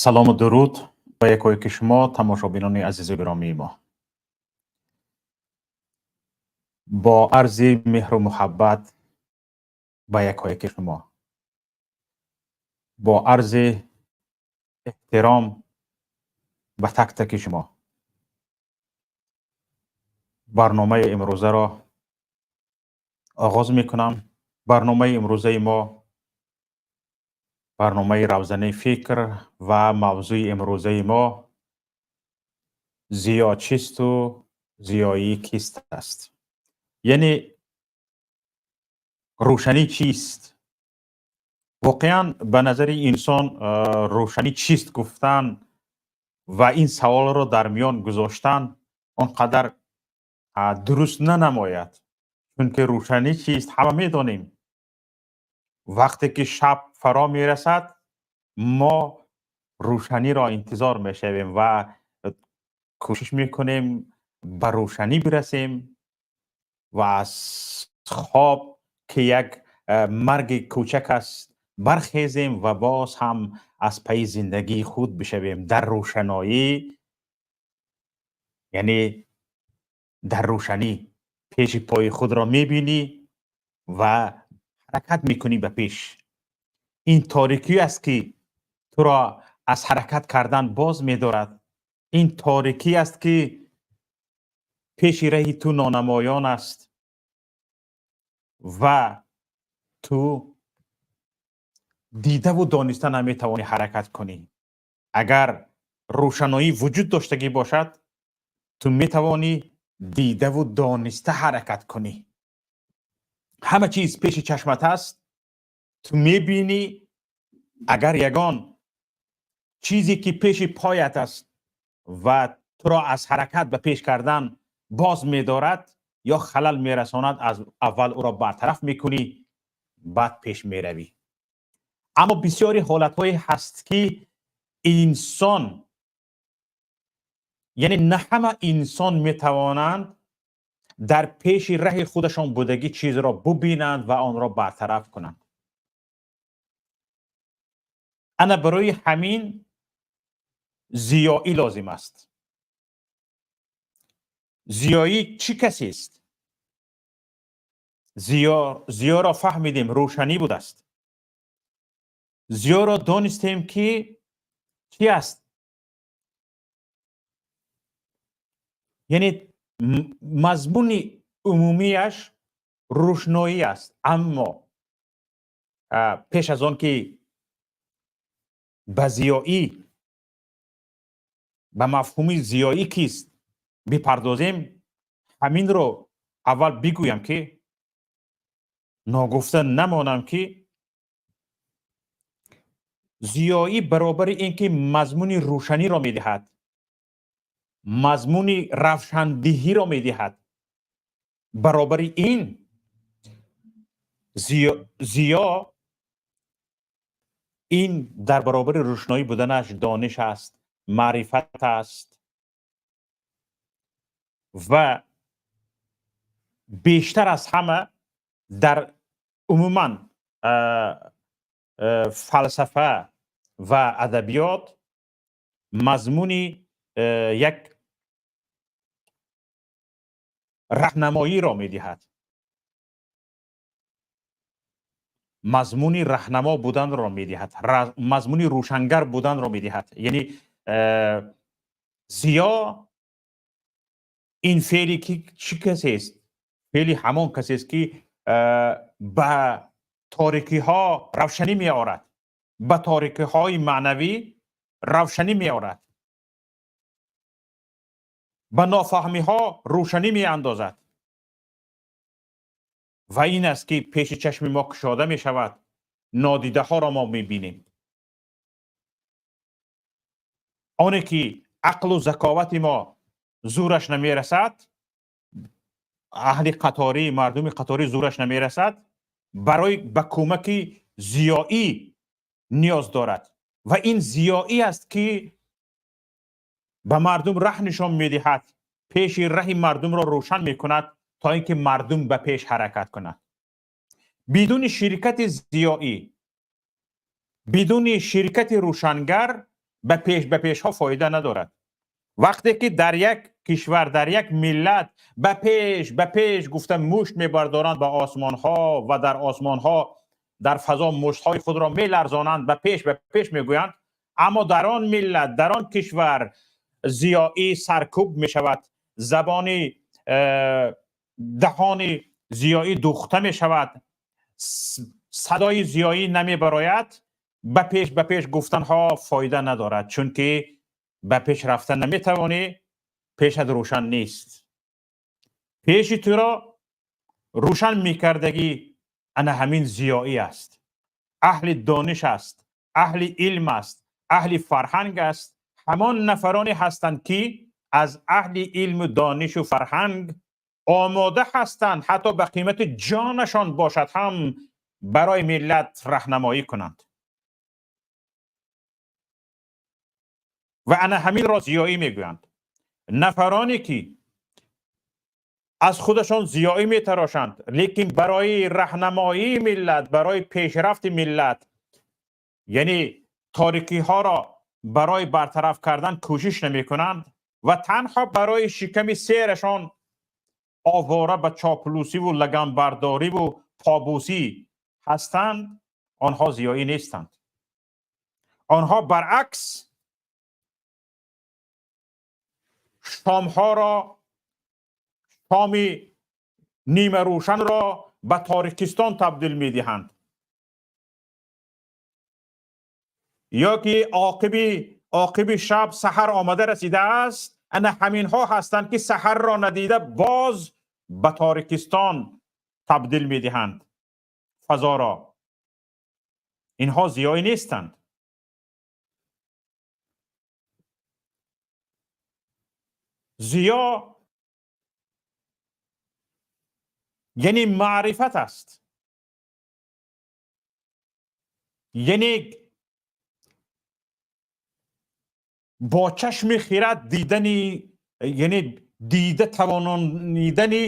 Салому дуруд ба якояки шумо, тамошобинони азизу гиромии мо. Бо арзи меҳру муҳаббат ба якояки шумо, бо арзи эҳтиром ба так таки шумо барномаи имрӯзаро оғоз мекунам. Барномаи имрӯзаи мо барномаи Равзанаи фикр ва мавзӯи имрӯзаи мо зиё чисту зиёӣ кист аст, яъне рӯшанӣ чист. Воқеан, ба назари инсон рӯшанӣ чист гуфтан ва ин саволро дар миён гузоштан он қадар дуруст нанамояд, чунки рӯшанӣ чист, ҳама медонем. Вақте ки шаб фаро мерасад, мо рӯшаниро интизор мешавем ва кӯшиш мекунем ба рӯшанӣ бирасем ва аз хоб, ки як марги кӯчак аст, бархезем ва боз ҳам аз пайи зиндагии худ бишавем дар рӯшаноӣ, яъне дар рӯшанӣ пеши пои худро мебинӣ ва ҳаракат мекунӣ ба пеш. Ин торикӣ аст, ки туро аз ҳаракат кардан боз медорад. Ин торикӣ аст, ки пеши раҳи ту нонамоён аст ва ту дидаву дониста наметавонӣ ҳаракат кунӣ. Агар рӯшаноӣ вуҷуд доштагӣ бошад, ту метавонӣ дидаву дониста ҳаракат кунӣ. Ҳама чиз пеши чашмат аст, ту мебинӣ. Агар ягон чизе, ки пеши поят аст ва туро аз ҳаракат ба пеш кардан боз медорад ё халал мерасонад, аз аввал ӯро бартараф мекунӣ, баъд пеш меравӣ. Аммо бисёри ҳолатҳое ҳаст, ки инсон, яъне на ҳама инсон метавонанд дар пеши раҳи худашон будагӣ чизро бубинанд ва онро бартараф кунанд. Ана барои ҳамин зиёӣ лозим аст. Зиёӣ чӣ касест? Зиёро фаҳмидем, рӯшанӣ будааст. Зиёро донистем, ки чӣ аст, яъне мазмуни умумиаш рӯшноӣ аст. Аммо пеш аз он ки ба зиёӣ, ба мафҳуми зиёӣ кист бипардозем, ҳаминро аввал бигӯям, ки ногуфта намонам, ки зиёӣ баробари ин ки мазмуни рӯшаниро медиҳад, мазмуни равшандиҳиро медиҳад, баробари ин зиё ин дар баробари рӯшноӣ буданаш дониш аст, маърифат аст ва бештар аз ҳама дар умуман фалсафа ва адабиёт мазмуни як раҳнамоиро медиҳад, мазмуни раҳнамо буданро медиҳад, мазмуни рӯшангар буданро медиҳад. Яъне зиё ин феъле ки чӣ касест? Феъли ҳамон касест, ки ба торикиҳо равшанӣ меорад, ба торикиҳои маънавӣ равшанӣ меорад, ба нофаҳмиҳо рӯшанӣ меандозад. Ва ин аст, ки пеши чашми мо кушода мешавад, нодидаҳоро мо мебинем. Оне ки ақлу заковати мо зӯраш намерасад, аҳли қаторӣ, мардуми қаторӣ зӯраш намерасад, барои ба кӯмаки зиёӣ ниёз дорад. Ва ин зиёӣ аст, ки ба мардум раҳ нишон медиҳад, пеши раҳи мардумро рӯшан мекунад, то ин ки мардум ба пеш ҳаракат кунад. Бидуни ширкати зиёӣ, бидуни ширкати рӯшангар ба пеш, ба пешҳо фоида надорад. Вақте ки дар як кишвар, дар як миллат ба пеш, ба пеш гуфта мушт мебардоранд ба осмонҳо ва дар осмонҳо, дар фазо муштҳои худро меларзонанд, ба пеш, ба пеш мегӯянд, аммо дар он миллат, дар он кишвар зиёӣ саркӯб мешавад, забони даҳони зиёӣ духта мешавад, садои зиёӣ намебарояд, ба пеш, ба пеш гуфтанҳо фоида надорад, чунки ба пеш рафтан наметавонӣ, пешат рӯшан нест. Пеши туро рӯшан мекардагӣ ана ҳамин зиёӣ аст, аҳли дониш аст, аҳли илм аст, аҳли фарҳанг аст. Ҳамон нафароне ҳастанд, ки аз аҳли илму донишу фарҳанг омода ҳастанд ҳатто ба қимати ҷонашон бошад ҳам барои миллат раҳнамоӣ кунанд. Ва ана ҳаминро зиёӣ мегӯянд. Нафароне ки аз худашон зиёӣ метарошанд, лекин барои раҳнамоии миллат, барои пешрафти миллат, яъне торикиҳоро барои бартараф кардан кӯшиш намекунанд ва танҳо барои шиками серашон овора ба чоплусиву лаганбардориву побусӣ ҳастанд, онҳо зиёӣ нестанд. Онҳо баръакс шомҳоро, шоми нимарӯшанро ба торикистон табдил медиҳанд, ё ки оқиби шаб саҳар омада расидааст, ана ҳаминҳо ҳастанд, ки саҳарро надида боз ба торикистон табдил медиҳанд фазоро. Инҳо зиёӣ нестанд. Зиё яъне маърифат аст, яъне бо чашми хирад дидани, яъне дида тавононидани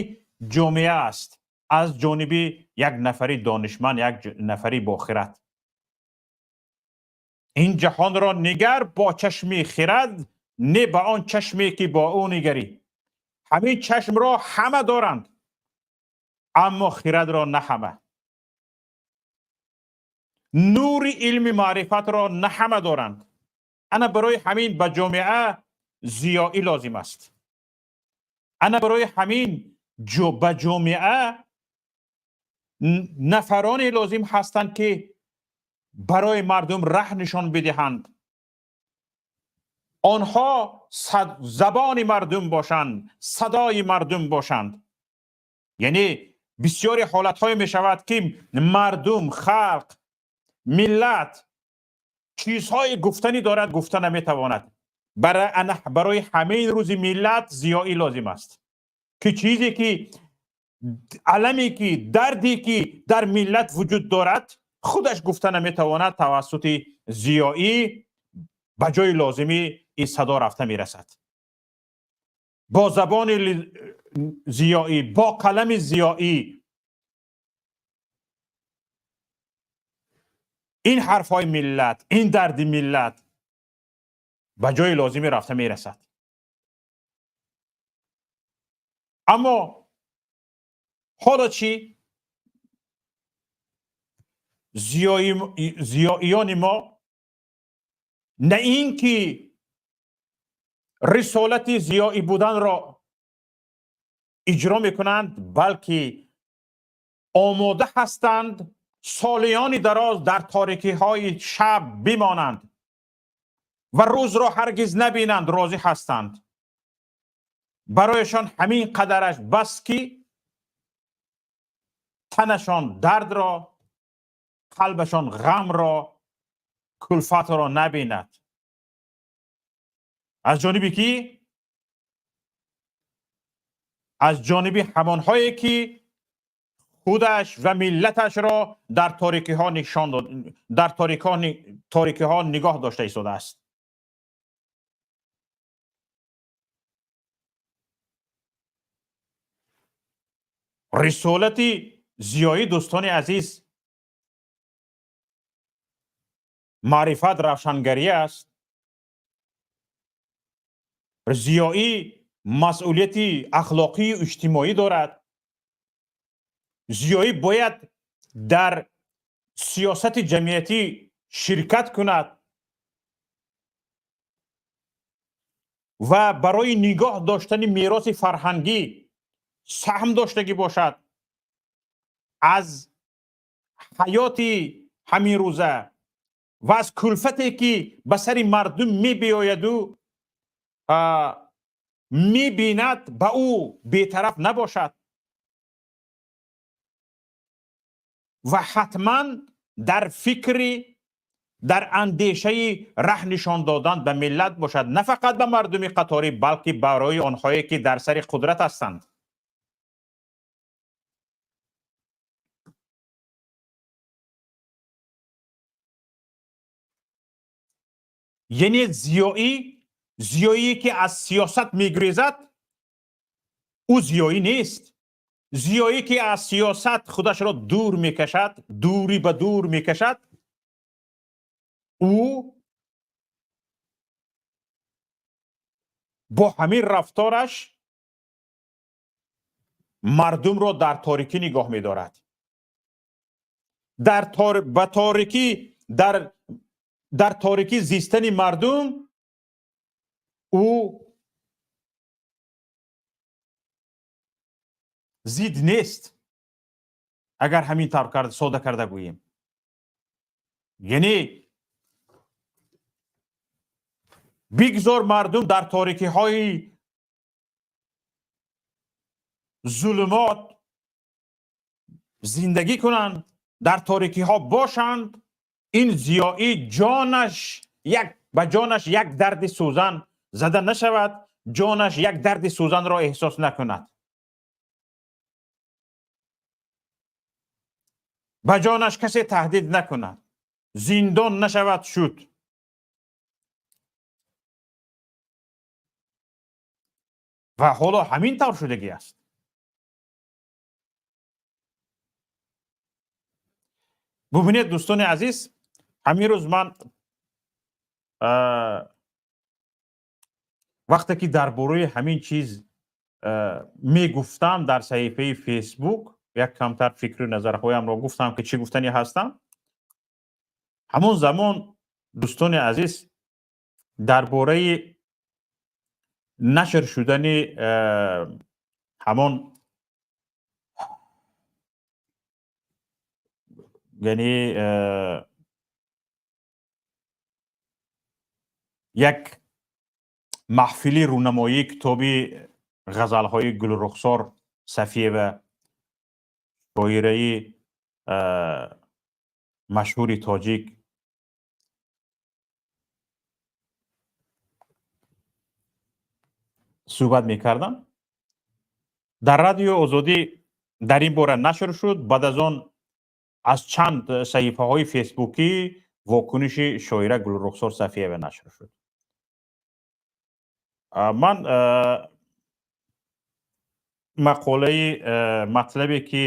ҷомеа аст аз ҷониби як нафари донишманд, як нафари бохирад. Ин ҷаҳонро нигар бо чашми хирад, не ба он чашме ки бо ӯ нигарӣ. Ҳамин чашмро ҳама доранд. Аммо хирадро на ҳама, нури илми маърифатро на ҳама доранд. Ана барои ҳамин ба ҷомеа зиёӣ лозим аст. Ана барои ҳамин ба ҷомеа нафароне лозим ҳастанд, ки барои мардум раҳ нишон бидиҳанд. Онҳо забони мардум бошанд, садои мардум бошанд. Яъне бисёри ҳолатҳое мешавад, ки мардум, халқ, миллат чизҳои гуфтанӣ дорад, гуфта наметавонад. Барои ҳамаи рӯзи миллат зиёӣ лозим аст, ки чизе ки аламе ки дарде ки дар миллат вуҷуд дорад, худаш гуфта наметавонад, тавассути зиёӣ ба ҷои лозимӣ ин садо рафта мерасад. Бо забони зиёӣ, бо қалами зиёӣ ин ҳарфҳои миллат, ин дарди миллат ба ҷои лозимӣ рафта мерасад. Аммо ҳоло чӣ? Зиёиёни мо на ин ки рисолати зиёӣ буданро иҷро мекунанд, балки омода ҳастанд солиёни дароз дар торикиҳои шаб бимонанд ва рӯзро ҳаргиз набинанд, розӣ ҳастанд. Барояшон ҳамин қадараш бас ки танашон дардро, қалбашон ғамро, кулфатро набинад. Аз ҷониби кӣ? Аз ҷониби ҳамонҳое ки худаш ва миллаташро дар торикиҳо нишон дод, дар торикиҳо нигоҳ дошта истодааст. Рисолати зиёӣ, дӯстони азиз, маърифат, равшангарӣ аст. Зиёӣ масъулияти ахлоқию иҷтимоӣ дорад. Зиёӣ бояд дар сиёсати ҷамъиятӣ ширкат кунад ва барои нигоҳ доштани мероси фарҳангӣ саҳм доштагӣ бошад. Аз ҳаёти ҳамин рӯза ва аз кулфате ки ба сари мардум мебиёяду мебинад, ба ӯ бетараф набошад ва ҳатман дар фикри, дар андешаи раҳ нишон додан ба миллат бошад, на фақат ба мардуми қаторӣ, балки барои онҳое ки дар сари қудрат ҳастанд. Яъне зиёие ки аз сиёсат мегурезад, ӯ зиёӣ нест. Зиёӣ ки аз сиёсат худашро дур мекашад, дури ба дур мекашад, ӯ бо ҳамин рафтораш мардумро дар торикӣ нигоҳ медорад. Ба торикӣ, дар торикӣ зистани мардум ӯ зид нест, агар ҳамин тавр сода карда гӯем. Яъне бигзор мардум дар торикиҳои зулумот зиндагӣ кунанд, дар торикиҳо бошанд. Ин зиёӣ ҷонаш як, ба ҷонаш як дарди сӯзан зада нашавад, ҷонаш як дарди сӯзанро эҳсос накунад, ба ҷонаш касе таҳдид накунад, зиндон нашавад шуд. Ва ҳоло ҳамин тавр шудагӣ аст. Бубинед, дӯстони азиз, ҳамин рӯз ман вақте ки дар бораи ҳамин чиз мегуфтам дар саҳифаи Фейсбук, Як камтар фикру назарҳоямро гуфтам, ки чӣ гуфтанӣ ҳастам. Ҳамон замон, дӯстони азиз, дар бораи нашр шудани ҳамон, яъне як маҳфили рӯнамоии китоби ғазалҳои Гулрухсор Сафиева, шоираи машҳури тоҷик, суҳбат мекардам. Дар Радиои Озодӣ дар ин бора нашр шуд. Баъд аз он аз чанд саҳифаҳои фейсбукӣ вокуниши шоира Гулрухсор Сафиева нашр шуд. Ман мақолаи, матлабе, ки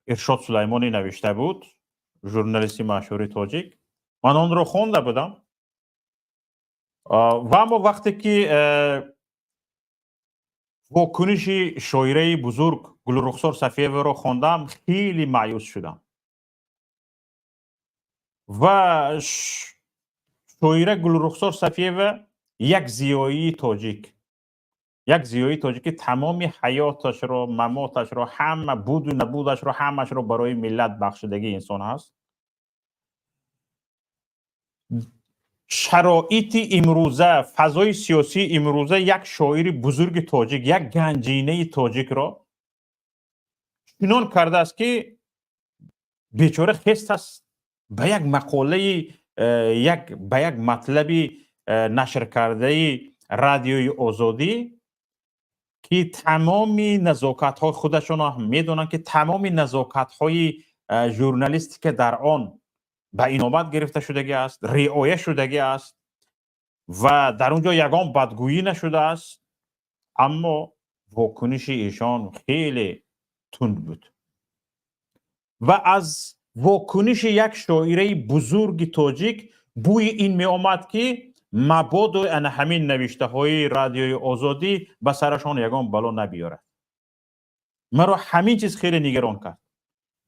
Иршод Сулаймонӣ навишта буд, журналисти машҳури тоҷик, ман онро хонда будам. Ва аммо вақте ки вокуниши шоираи бузург Гулрухсор Сафиеваро хондам, хеле маъюс шудам. Ва шоира Гулрухсор Сафиева як зиёии тоҷик, як зиёии тоҷик, ки тамоми ҳаёташро, мамоташро, ҳама буду набудашро, ҳамашро барои миллат бахшидагӣ инсон ҳаст. Шароити имрӯза, фазои сиёсии имрӯза як шоири бузурги тоҷик, як ганҷинаи тоҷикро чунон кардааст, ки бечора хест аст ба як мақолаи, як ба як матлаби нашркардаи Радиои Озодӣ, ки тамоми назокатҳои худашон медонанд, ки тамоми назокатҳои журналистика дар он ба инобат гирифта шудагӣ аст, риоя шудагӣ аст ва дар он ҷо ягон бадгӯӣ нашудааст, аммо вокуниши эшон хеле тунд буд. Ва аз вокуниши як шоираи бузурги тоҷик бӯи ин меомад, ки мабодо ана ҳамин навиштаҳои Радиои Озодӣ ба сарашон ягон бало набиёрад. Маро ҳамин чиз хеле нигарон кард.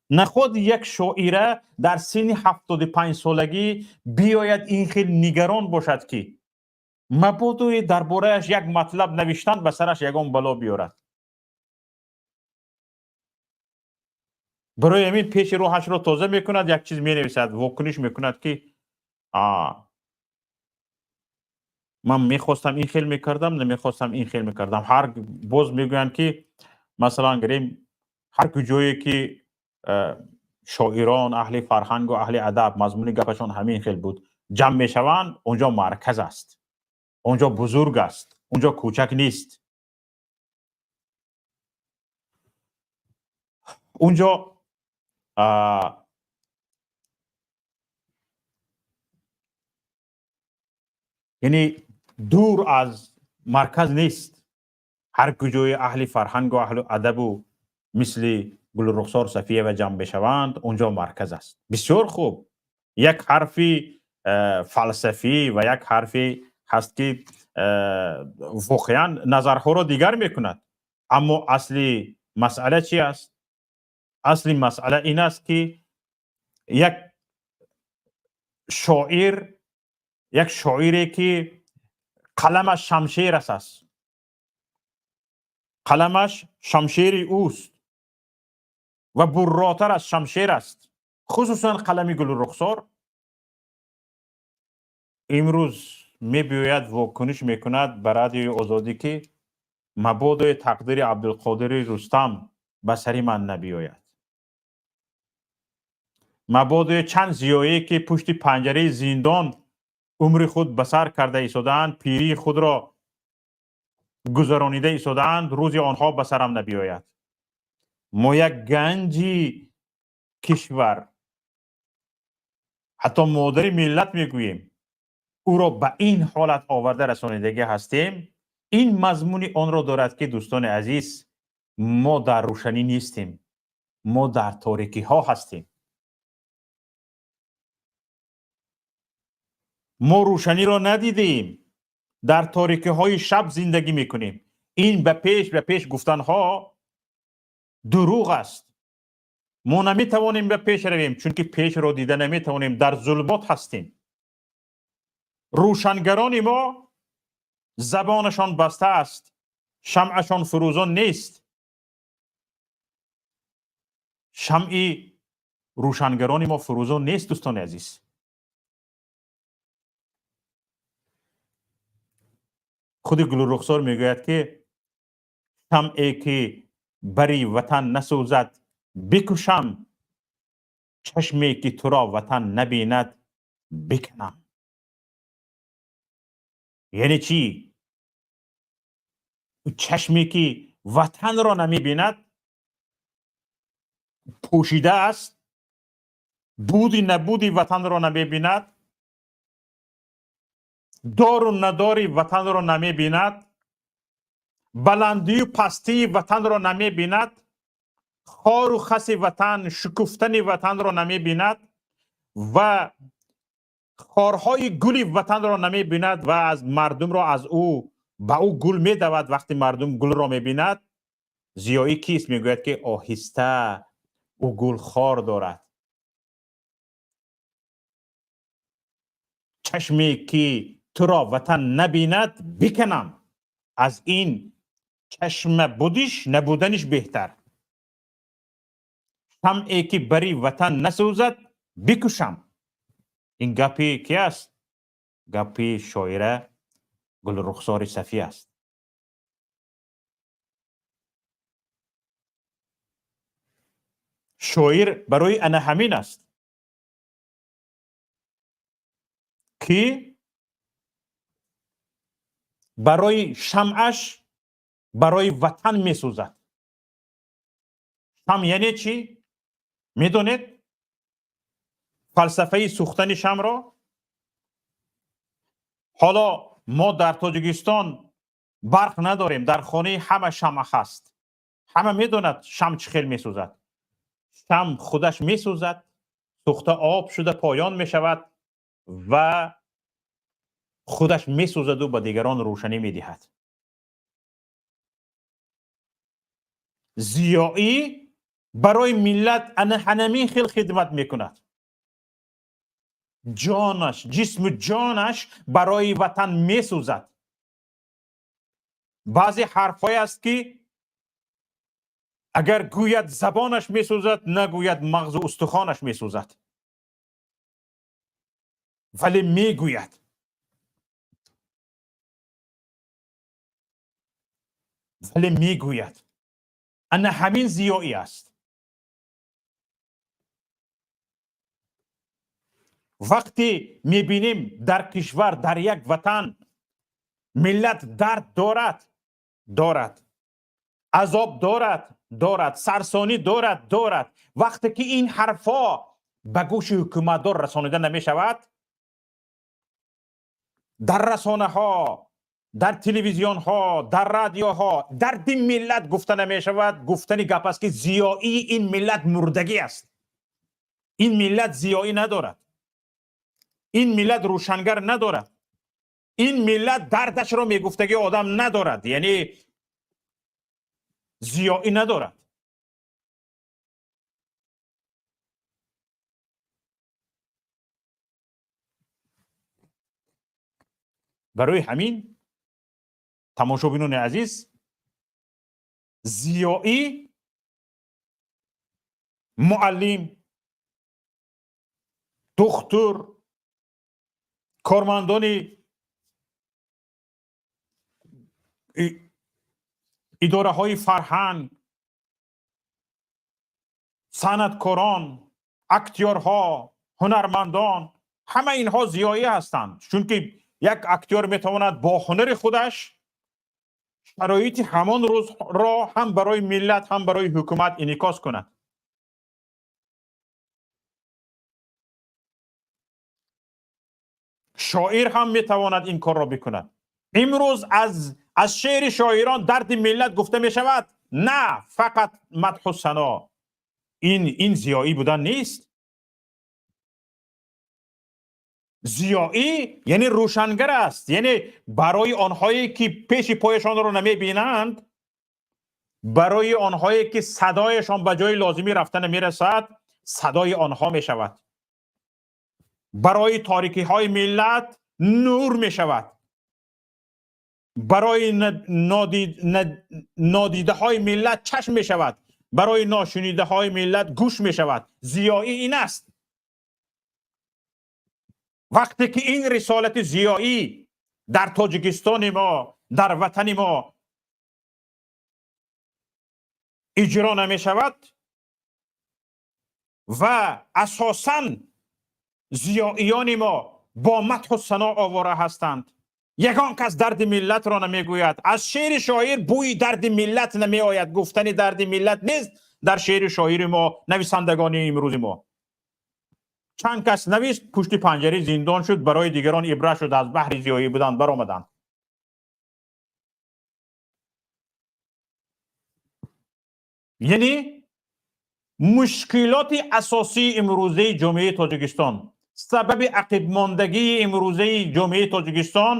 Наход як шоира дар синни 75-солагӣ биёяд, ин хел нигарон бошад, ки мабодои дар бораяш як матлаб навиштанд, ба сараш ягон бало биёрад. Барои ҳамин пеши роҳашро тоза мекунад, як чиз менависад, вокуниш мекунад, ки ман мехостам ин хел мекардам, намехостам ин хел мекардам. Ҳар боз мегӯянд, ки масалан гирем, ҳар куҷое ки шоирон, аҳли фарҳангу аҳли адаб, мазмуни гапашон ҳамин хел буд, ҷамъ мешаванд, онҷо марказ аст, онҷо бузург аст, онҷо кӯчак нест, унҷо яъне дур аз марказ нест. Ҳар куҷои аҳли фарҳангу аҳли адабу мисли Гулрухсор Сафиева ҷамъ мешаванд, унҷо марказ аст. Бисёр хуб, як ҳарфи фалсафӣ ва як ҳарфе ҳаст, ки воқеан назарҳоро дигар мекунад. Аммо асли масъала чи аст? Асли масъала ин аст, ки як шоир, як шоире, ки қаламаш шамшерас аст, қаламаш шамшери ӯст ва бурротар аз шамшер аст, хусусан қалами Гулрухсор, имрӯз мебиёяд, вокуниш мекунад ба Радиои Озодӣ, ки мабодои тақдири Абдулқодири Рустам ба сари ман набиёяд, мабодои чанд зиёие, ки пушти панҷараи зиндон умри худ ба сар карда истодаанд, пирии худро гузаронида истодаанд, рӯзи онҳо ба сарам набиёяд. Мо як ганҷи кишвар, ҳатто модари миллат мегӯем, ӯро ба ин ҳолат оварда расонидагӣ ҳастем. Ин мазмуни онро дорад, ки, дӯстони азиз, мо дар рӯшанӣ нестем, мо дар торикиҳо ҳастем. Мо рӯшаниро надидаем, дар торикиҳои шаб зиндагӣ мекунем. Ин ба пеш гуфтанҳо дурӯғ аст. Мо наметавонем ба пеш равем, чунки пешро дида наметавонем, дар зулмот ҳастем. Рӯшангарони мо забонашон баста аст, шамъашон фурӯзон нест. Шамъи рӯшангарони мо фурӯзон нест, дӯстони азиз. Худи Гулрухсор мегӯяд, ки шамъе ки бари ватан насӯзад бикушам, чашме ки туро ватан набинад бикунам. Яъне чӣ? Чашме ки ватанро намебинад пӯшида аст, буди набуди ватанро намебинад, дору надори ватанро намебинад, баландию пастии ватанро намебинад, хору хаси ватан, шукуфтани ватанро намебинад ва хорҳои гули ватанро намебинад ва аз мардумро аз ӯ ба ӯ гул медавад. Вақти мардум гулро мебинад, зиёӣ кист? Мегӯяд, ки оҳиста ӯ гул хор дорад. Чашме ки туро ватан набинад биканам, аз ин чашма будиш набуданиш беҳтар. Шамъе ки бари ватан насӯзад бикушам. Ин гапи ки аст? Гапи шоира Гулрухсори Сафӣ аст. Шоир барои ана ҳамин аст, ки барои шамъаш барои ватан месӯзад. Шамъ яъне чӣ? Медонед фалсафаи сӯхтани шамъро? Ҳоло мо дар Тоҷикистон барқ надорем, дар хонаи ҳама шамъ ҳаст. Ҳама медонад шамъ чӣ хел месӯзад. Шамъ худаш месӯзад, сӯхта об шуда поён мешавад ва худаш месӯзаду ба дигарон рӯшанӣ медиҳад. Зиёӣ барои миллат ана ҳамин хел хидмат мекунад. Ҷонаш, ҷисму ҷонаш барои ватан месӯзад. Баъзе ҳарфҳое аст, ки агар гӯяд забонаш месӯзад, нагӯяд мағзу устухонаш месӯзад, вале мегӯяд. Вале мегӯяд. Ана ҳамин зиёӣ аст. Вақте мебинем дар кишвар, дар як ватан миллат дард дорад, дорад, азоб дорад, дорад, сарсонӣ дорад, дорад. Вақте ки ин ҳарфҳо ба гӯши ҳукуматдор расонида намешавад, дар расонаҳо, дар телевизионҳо, дар радиоҳо дарди миллат гуфта намешавад, гуфтани гап аст, ки зиёии ин миллат мурдагӣ аст. Ин миллат зиёӣ надорад, ин миллат рӯшангар надорад, ин миллат дардашро мегуфтагӣ одам надорад, яъне зиёӣ надорад. Барои ҳамин, тамошобинони азиз, зиёӣ муаллим, духтур, кормандони идораҳои фарҳанг, санъаткорон, актёрҳо, ҳунармандон, ҳама инҳо зиёӣ ҳастанд. Чунки як актёр метавонад бо ҳунари худаш шароити ҳамон рӯзро ҳам барои миллат, ҳам барои ҳукумат инъикос кунад. Шоир ҳам метавонад ин корро бикунад. Имрӯз аз шеъри шоирон дарди миллат гуфта мешавад, на фақат мадҳу сано. Ин зиёӣ будан нест. Зиёӣ яъне рӯшангар аст, яъне барои онҳое ки пеши пояшонро намебинанд, Барои онҳое ки садояшон ба ҷои лозимӣ рафта намерасад, садои онҳо мешавад. Барои торикиҳои миллат нур мешавад. Барои нодидаҳои миллат чашм мешавад. Барои ношунидаҳои миллат гӯш мешавад. Зиёӣ ин аст. Вақте ки ин рисолати зиёӣ дар Тоҷикистони мо, дар ватани мо иҷро намешавад ва асосан зиёиёни мо бо мадҳу сано овора ҳастанд, ягон кас дарди миллатро намегӯяд. Аз шеъри шоир бӯи дарди миллат намеояд. Гуфтани дарди миллат нест дар шеъри шоири мо, нависандагони имрӯзи мо. Чанд кас навист, пушти панҷараи зиндон шуд, барои дигарон ибра шуд, аз баҳри зиёӣ буданд баромаданд. Яъне мушкилоти асосии имрӯзаи ҷомеаи Тоҷикистон, сабаби ақибмондагии имрӯзаи ҷомеаи Тоҷикистон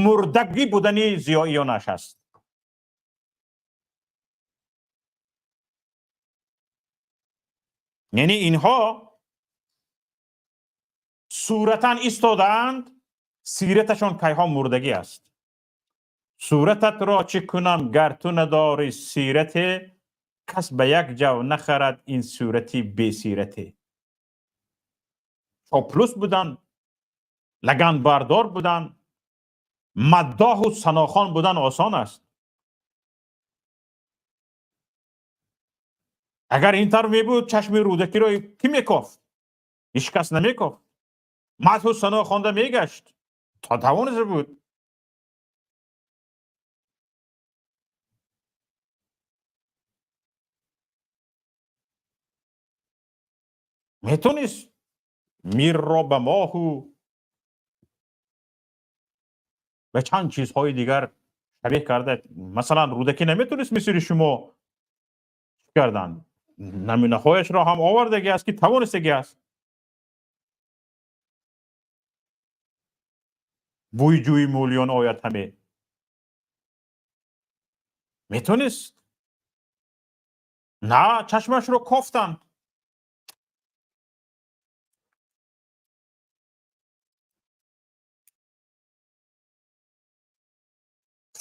мурдагӣ будани зиёиёнаш аст. Яъне инҳо суратан истодаанд, сираташон кайҳо мурдагӣ аст. Сурататро чӣ кунам, гар ту надорӣ сирате, кас ба як ҷав нахарад ин сурати бесирате. Чоплус будан, лаганбардор будан, маддоҳу санохон будан осон аст. Агар ин тавр мебуд, чашми Рӯдакиро кӣ мекофт? Ҳеҷ кас намекофт. Мадҳу сано хонда мегашт то тавониста буд. Метонист мирро ба моҳу ба чанд чизҳои дигар шабеҳ карда. Масалан, Рӯдакӣ наметонист мисли шумо кардан. Намунаҳояшро ҳам овардагӣ аст, ки тавонистагӣ аст. Бӯи ҷӯи мӯлиён ояд ҳаме. Метонист? На, чашмашро кофтанд.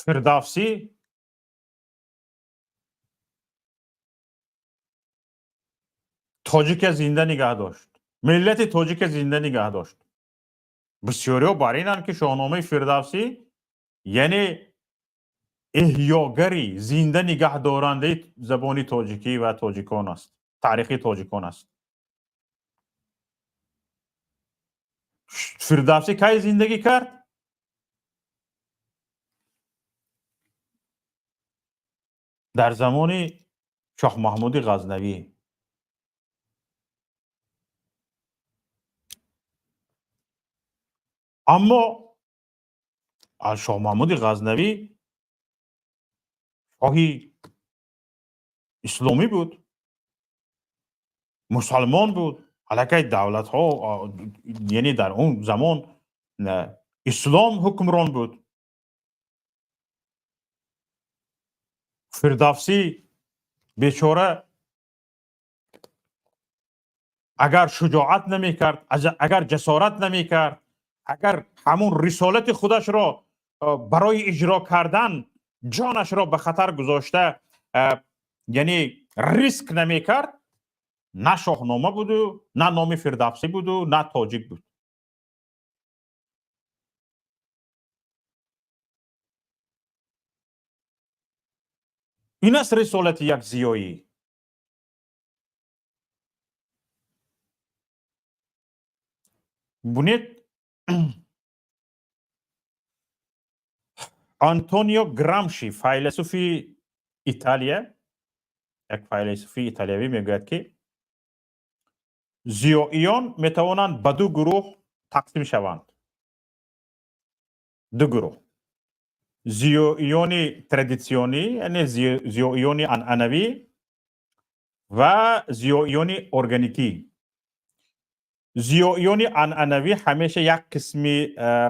Фирдавсӣ тоҷика зинда нигаҳ дошт, миллати тоҷика зинда нигаҳ дошт. Бисёриҳо бар инанд, ки Шоҳномаи Фирдавсӣ яъне эҳёгари, зинда нигаҳдорандаи забони тоҷикӣ ва тоҷикон аст, таърихи тоҷикон аст. Фирдавсӣ кай зиндагӣ кард? Дар замони Шоҳ Маҳмуди Ғазнавӣ. Аммо Шоҳ Маҳмуди Ғазнавӣ шоҳи исломӣ буд, мусалмон буд. Аллакай давлатҳо, яъне дар он замон ислом ҳукмрон буд. Фирдавсӣ бечора агар шуҷоат намекард, агар ҷасорат намекард, агар ҳамун рисолати худашро барои иҷро кардан ҷонашро ба хатар гузошта, яъне риск намекард, на Шоҳнома буду, на номи Фирдавсӣ буду, на тоҷик буд. Ин аст рисолати як зиёӣ. Бунед, Антонио Грамши, файласуфи Италия, як файласуфи италиявӣ, мегӯяд, ки зиёиён метавонанд ба ду гурӯҳ тақсим шаванд. Ду гурӯҳ: зиёиёни традитсионӣ, яъне зиёиёни анъанавӣ, ва зиёиёни органикӣ. Зиёиёни анъанавӣ ҳамеша як қисми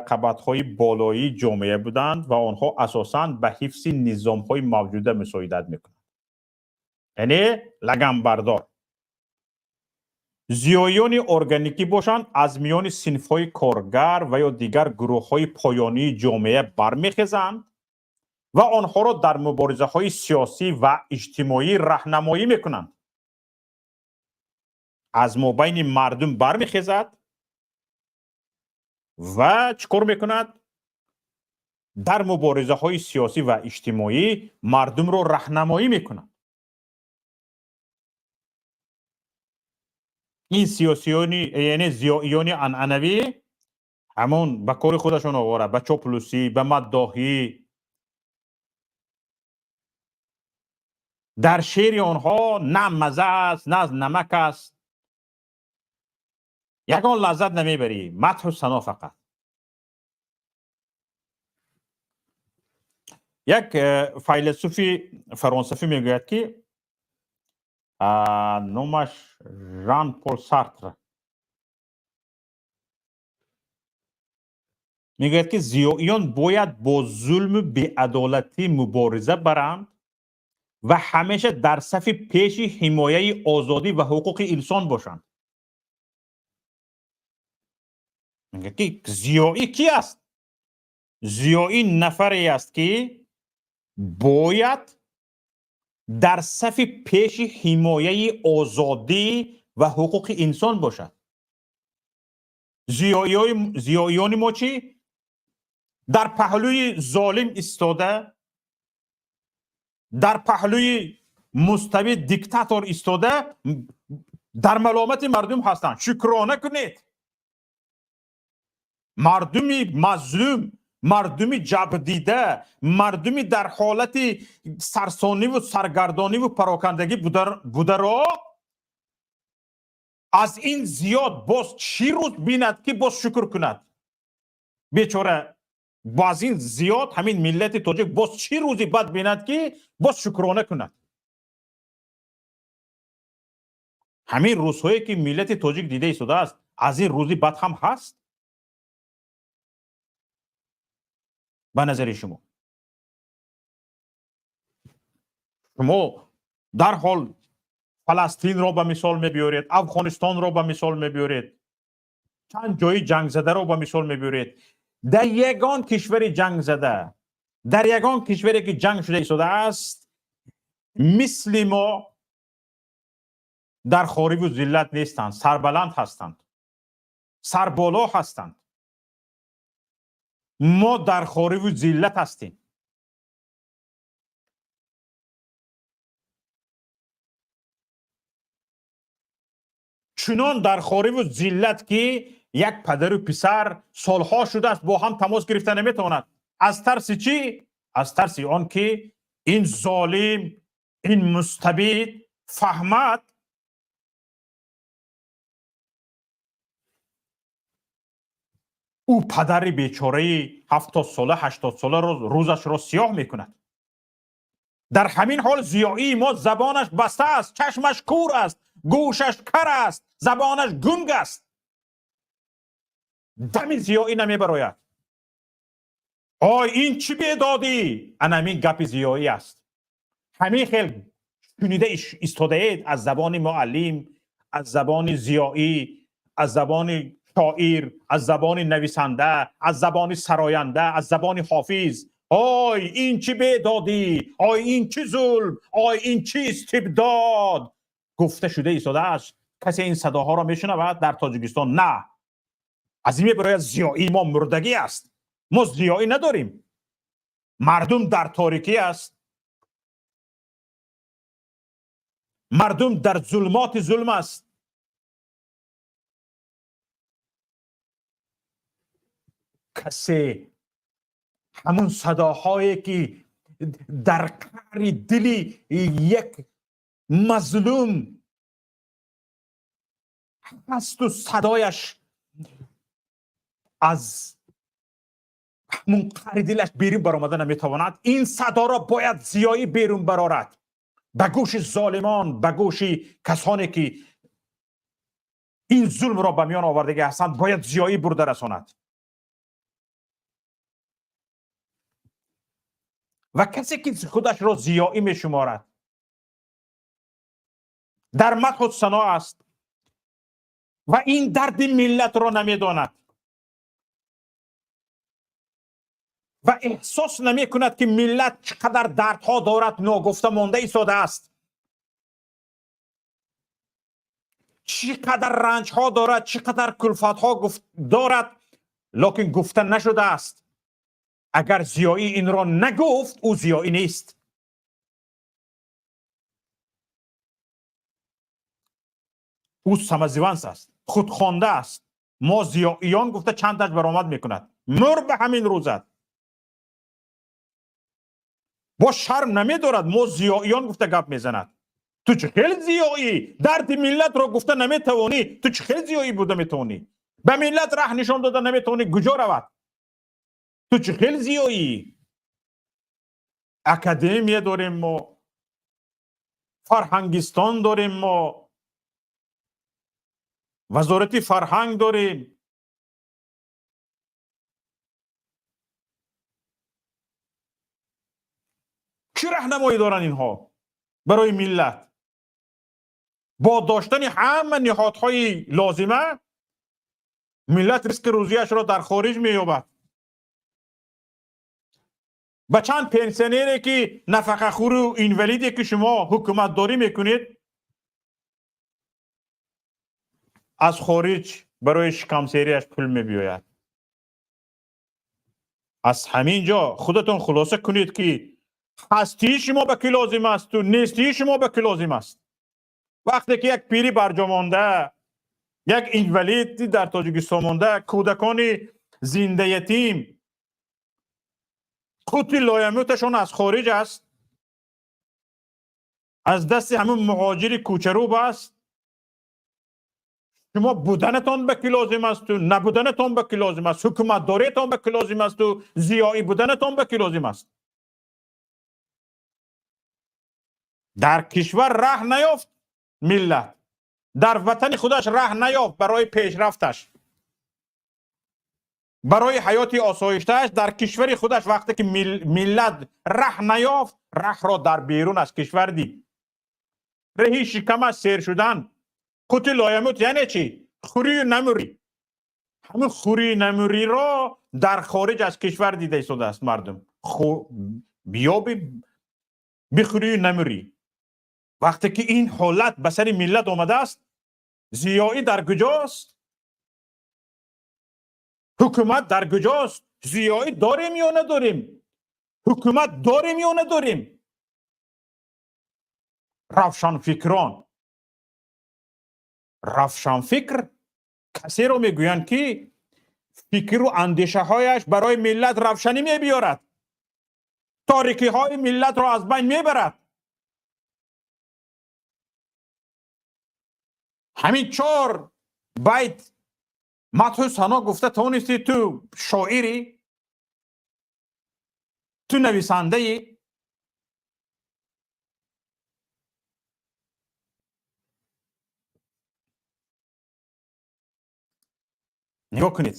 қабатҳои болоии ҷомеа буданд ва онҳо асосан ба ҳифзи низомҳои мавҷуда мусоидат мекунанд. Яъне лаганбардор. Зиёиёни органикӣ бошанд, аз миёни синфҳои коргар ва ё дигар гурӯҳҳои поёнии ҷомеа бармехезанд ва онҳоро дар муборизаҳои сиёсӣ ва иҷтимоӣ раҳнамоӣ мекунанд. Аз мобайни мардум бармехезад ва чӣ кор мекунад? Дар муборизаҳои сиёсӣ ва иҷтимоӣ мардумро раҳнамоӣ мекунад. Ин сиёсиёни, яъне зиёиёни анъанавӣ, ҳамон ба кори худашон овора, ба чоплусӣ, ба маддоҳӣ. Дар шеъри онҳо на маза аст, на намак аст, ягон лаззат намебарӣ, мадҳу сано фақат. Як файласуфи фаронсавӣ мегӯяд, ки номаш Жан Пол Сартр, мегӯяд, ки зиёиён бояд бо зулму беадолатӣ мубориза баранд ва ҳамеша дар сафи пеши ҳимояи озодӣ ва ҳуқуқи инсон бошанд. Мегӯяд, ки зиёӣ ки аст? Зиёӣ нафаре аст, ки бояд дар сафи пеши ҳимояи озодӣ ва ҳуқуқи инсон бошад. Зиёиёни мо чӣ? Дар паҳлӯи золим истода, дар паҳлӯи мустабид, диктатор истода, дар маломати мардум ҳастанд. Шукрона кунед, мардуми мазлум, мардуми ҷабрдида, мардуми дар ҳолати сарсониву саргардониву парокандагӣ бударо аз ин зиёд боз чӣ рӯз бинад, ки боз шукр кунад бечора? Аз ин зиёд ҳамин миллати тоҷик боз чӣ рӯзи бад бинад, ки боз шукрона кунад? Ҳамин рӯзҳое, ки миллати тоҷик дида истодааст, аз ин рӯзи бад ҳам ҳаст ба назари шумо? Шумо дарҳол Фаластинро ба мисол мебиёред, Афғонистонро ба мисол мебиёред, чанд ҷои ҷангзадаро ба мисол мебиёред. Дар ягон кишвари ҷангзада, дар ягон кишваре, ки ҷанг шуда истодааст, мисли мо дар хориву зиллат нестанд, сарбаланд ҳастанд, сарболо ҳастанд. Мо дар хориву зиллат ҳастем. Чунон дар хориву зиллат, ки як падару писар солҳо шудааст, бо ҳам тамос гирифта наметавонад. Аз тарси чӣ? Аз тарси он ки ин золим, ин мустабид фаҳмад, ӯ падари бечораи 70сола, 80сола рӯзашро сиёҳ мекунад. Дар ҳамин ҳол зиёии мо забонаш баста аст, чашмаш кур аст, гӯшаш кар аст, забонаш гунг аст, дами зиёӣ намебарояд. Ой, ин чӣ бедодӣ? Ана ҳамин гапи зиёӣ аст. Ҳамин хел шунида истодаед аз забони муаллим, аз забони зиёӣ, аз забони шоир, аз забони нависанда, аз забони сароянда, аз забони ҳофиз. Ой, ин чӣ бедодӣ, ой, ин чӣ зулм, ой, ин чӣ истибдод гуфта шуда истодааст. Касе ин садоҳоро мешунавад дар Тоҷикистон? На. Аз ин мебарояд, зиёии мо мурдагӣ аст, мо зиёӣ надорем. Мардум дар торикӣ аст, мардум дар зулмоти зулм аст. Касе ҳамун садоҳое, ки дар қаъри дили як мазлум ҳасту садояш аз ҳамун қаъри дилаш берун баромада наметавонад, ин садоро бояд зиёӣ берун барорад ба гӯши золимон, ба гӯши касоне, ки ин зулмро ба миён овардагӣ ҳастанд, бояд зиёӣ бурда расонад. Ва касе, ки худашро зиёӣ мешуморад Дар мадҳу сано аст ва ин дарди миллатро намедонад ва эҳсос намекунад, ки миллат чӣ қадар дардҳо дорад, ногуфта монда истодааст, чӣ қадар ранҷҳо дорад, чӣ қадар кулфатҳо дорад, лекин гуфта нашудааст. Агар зиёӣ инро нагуфт, ӯ зиёӣ нест. Ӯ самозванец аст, худхонда аст. Мо зиёиён гуфта чанд таҷ баромад мекунад. Мур ба ҳамин рӯзат. Бо шарм намедорад, мо зиёиён гуфта гап мезанад. Ту чӣ хел зиёӣ? Дарди миллатро гуфта наметавонӣ, ту чӣ хел зиёӣ буда метавонӣ? Ба миллат раҳ нишон дода наметавонӣ, куҷо равад? Ту чӣ хел зиёӣ? Академия дорем мо, фарҳангистон дорем мо, вазорати фарҳанг дорем. Чӣ раҳнамоӣ доранд инҳо барои миллат? Бо доштани ҳама ниҳодҳои лозима миллат ризқи рӯзияшро дар хориҷ меёбад. Ба чанд пенсионере ки нафақахӯру инвалиде ки шумо ҳукуматдорӣ мекунед, аз хориҷ барои шикамсерияш пул мебиёяд. Аз ҳамин ҷо худатон хулоса кунед, ки ҳастии шумо ба кӣ лозим асту нестии шумо ба кӣ лозим аст. Вақте ки як пири барҷо монда, як инвалид дар Тоҷикистон монда, кӯдакони зиндаятим қути лоямуташон аз хориҷ аст, аз дасти ҳамун муҳоҷири кӯчарӯб аст, шумо буданатон ба кӣ лозим асту набуданатон ба кӣ лозим аст, ҳукуматдориятон ба кӣ лозим асту зиёӣ буданатон ба кӣ лозим аст? Дар кишвар раҳ наёфт миллат, дар ватани худаш раҳ наёфт барои пешрафташ, барои ҳаёти осоиштааш дар кишвари худаш. Вақте ки миллат раҳ наёфт, раҳро дар берун аз кишвар дид. Раҳи шикамаш сер шудан, қути лоямут яъне чӣ? Хӯрию намурӣ. Ҳамин хӯрию намуриро дар хориҷ аз кишвар дида истодааст мардум. Биёби бихӯрию намурӣ. Вақте ки ин ҳолат ба сари миллат омадааст, зиёӣ дар куҷост? Ҳукумат дар куҷост? Зиёӣ дорем ё надорем? Ҳукумат дорем ё надорем? Равшанфикрон. Равшанфикр касеро мегӯянд, ки фикру андешаҳояш барои миллат равшанӣ мебиёрад, торикиҳои миллатро аз байн мебарад. Ҳамин чор байт мадҳу сано гуфта тавонистӣ, ту шоирӣ, ту нависандаӣ? Нигоҳ кунед,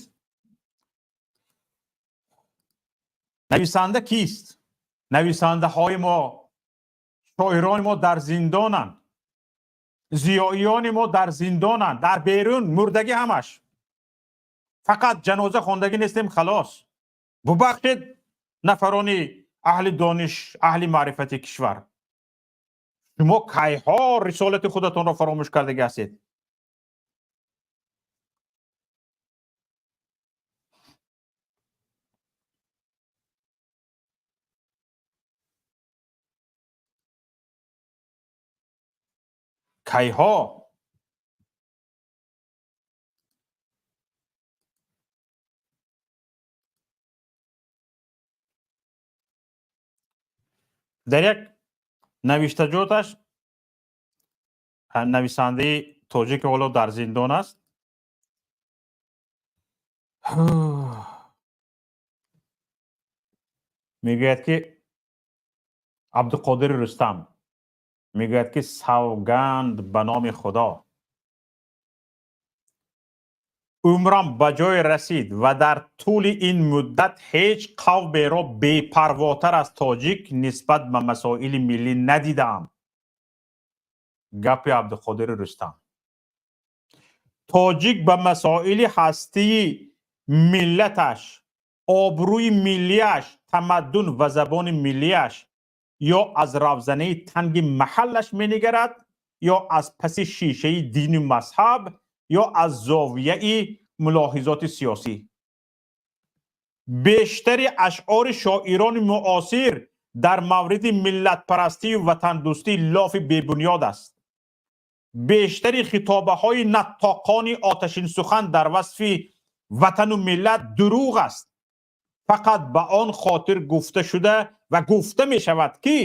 нависанда кист? Нависандаҳои мо, шоирони мо дар зиндонанд, зиёиёни мо дар зиндонанд, дар берун мурдагӣ ҳамаш. Фақат ҷаноза хондагӣ нестем, халос. Бубахшед нафарони аҳли дониш, аҳли маърифати кишвар, шумо кайҳо рисолати худатонро фаромӯш кардагӣ ҳастед? Кайҳо? Дар як навиштаҷоташ нависандаи тоҷик ҳоло дар зиндон аст, мегӯяд ки Абдуқодири Рустам мегӯяд ки савганд ба номи Худо, умрам ба ҷое расид ва дар тӯли ин муддат ҳеҷ қавмеро бепарвотар аз тоҷик нисбат ба масоили миллӣ надидаам. Гапи Абдуқодири Рустам: тоҷик ба масоили ҳастии миллаташ, обрӯи миллиаш, тамаддун ва забони миллиаш ё аз равзанаи танги маҳаллаш менигарад, ё аз паси шишаи дину мазҳаб, ё аз зовияи мулоҳизоти сиёсӣ. Бештари ашъори шоирони муосир дар мавриди миллатпарастию ватандӯстӣ лофи бебунёд аст. Бештари хитобаҳои наттоқони оташинсухан дар васфи ватану миллат дурӯғ аст, фақат ба он хотир гуфта шуда ва гуфта мешавад, ки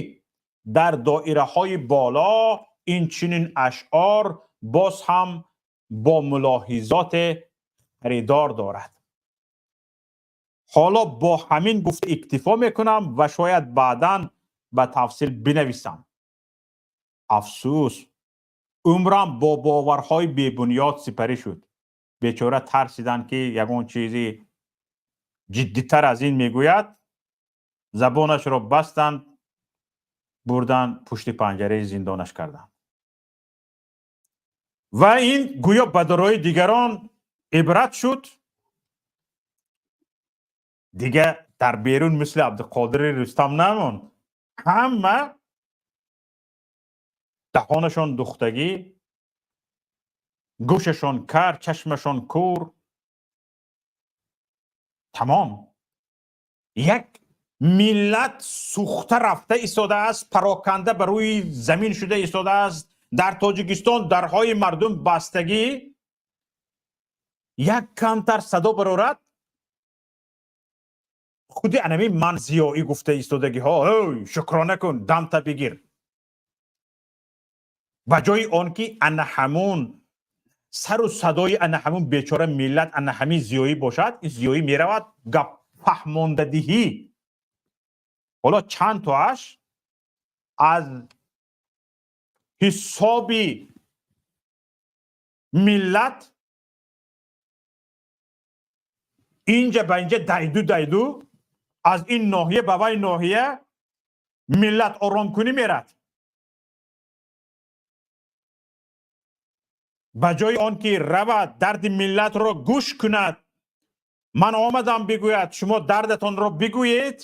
дар доираҳои боло ин чунин ашъор боз ҳам бо мулоҳизоте харидор дорад. Ҳоло бо ҳамин гуфта иктифо мекунам ва шояд баъдан ба тафсил бинависам. Афсӯс, умрам бо боварҳои бебунёд сипарӣ шуд. Бечора тарсиданд, ки ягон чизи ҷиддитар аз ин мегӯяд, забонашро бастанд, бурданд, пушти панҷараи зиндонаш карданд. Ва ин гӯё ба барои дигарон ибрат шуд. Дига дар берун мисли Абдуқодири Рустам намонд. Ҳама даҳонашон духтагӣ, гӯшашон кар, чашмашон кур, тамом. Як миллат сӯхта рафта истодааст, пароканда ба рӯи замин шуда истодааст. Дар Тоҷикистон дарҳои мардум бастагӣ. Як камтар садо барорад, худи анами ман зиёӣ гуфта истодагиҳо: «Ой, шукрона кун, дамта бигир». Ба ҷои он ки ана ҳамун сару садои ана ҳамун бечора миллат, ана ҳамин зиёӣ бошад, ин зиёӣ меравад гап фаҳмондадиҳӣ. Ҳоло чанд тоаш аз ҳисоби миллат инҷа ба инҷа дайду дайду, аз ин ноҳия ба вай ноҳия миллат оромкунӣ мерад. Ба ҷои он ки равад, дарди миллатро гӯш кунад, ман омадам бигӯяд, шумо дардатонро бигӯед,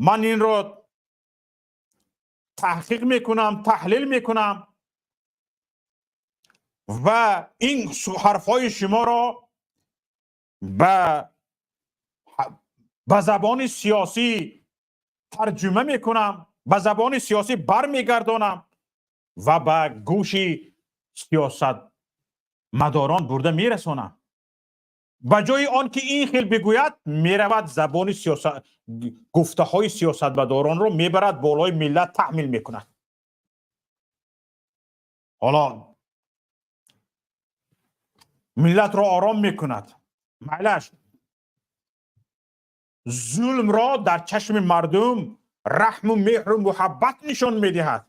ман инро таҳқиқ мекунам, таҳлил мекунам ва ин ҳарфҳои шуморо ба забони сиёсӣ тарҷума мекунам, ба забони сиёсӣ бармегардонам ва ба гӯши сиёсатмадорон бурда мерасонам. Ба ҷои он ки ин хел бигӯяд, меравад, забони гуфтаҳои сиёсатмадоронро мебарад, болои миллат таҳмил мекунад. Ҳоло миллатро ором мекунад, майлаш, зулмро дар чашми мардум раҳму меҳру муҳаббат нишон медиҳад,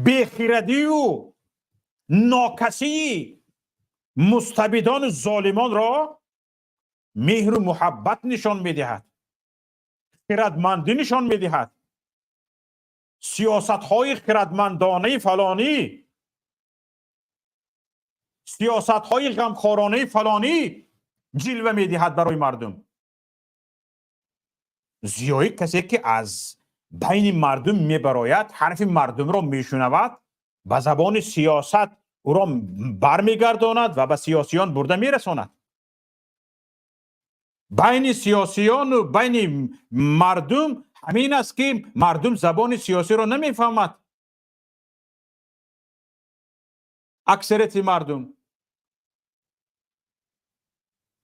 бехирадию нокасии мустабидону золимонро меҳру муҳаббат нишон медиҳад, хирадмандӣ нишон медиҳад, сиёсатҳои хирадмандонаи фалонӣ, сиёсатҳои ғамхоронаи фалонӣ ҷилва медиҳад барои мардум. Зиёӣ касе ки аз байни мардум мебарояд, ҳарфи мардумро мешунавад, ба забони сиёсат ӯро бармегардонад ва ба сиёсиён бурда мерасонад. Байни сиёсиёну байни мардум ҳамин аст, ки мардум забони сиёсиро намефаҳмад, аксарияти мардум.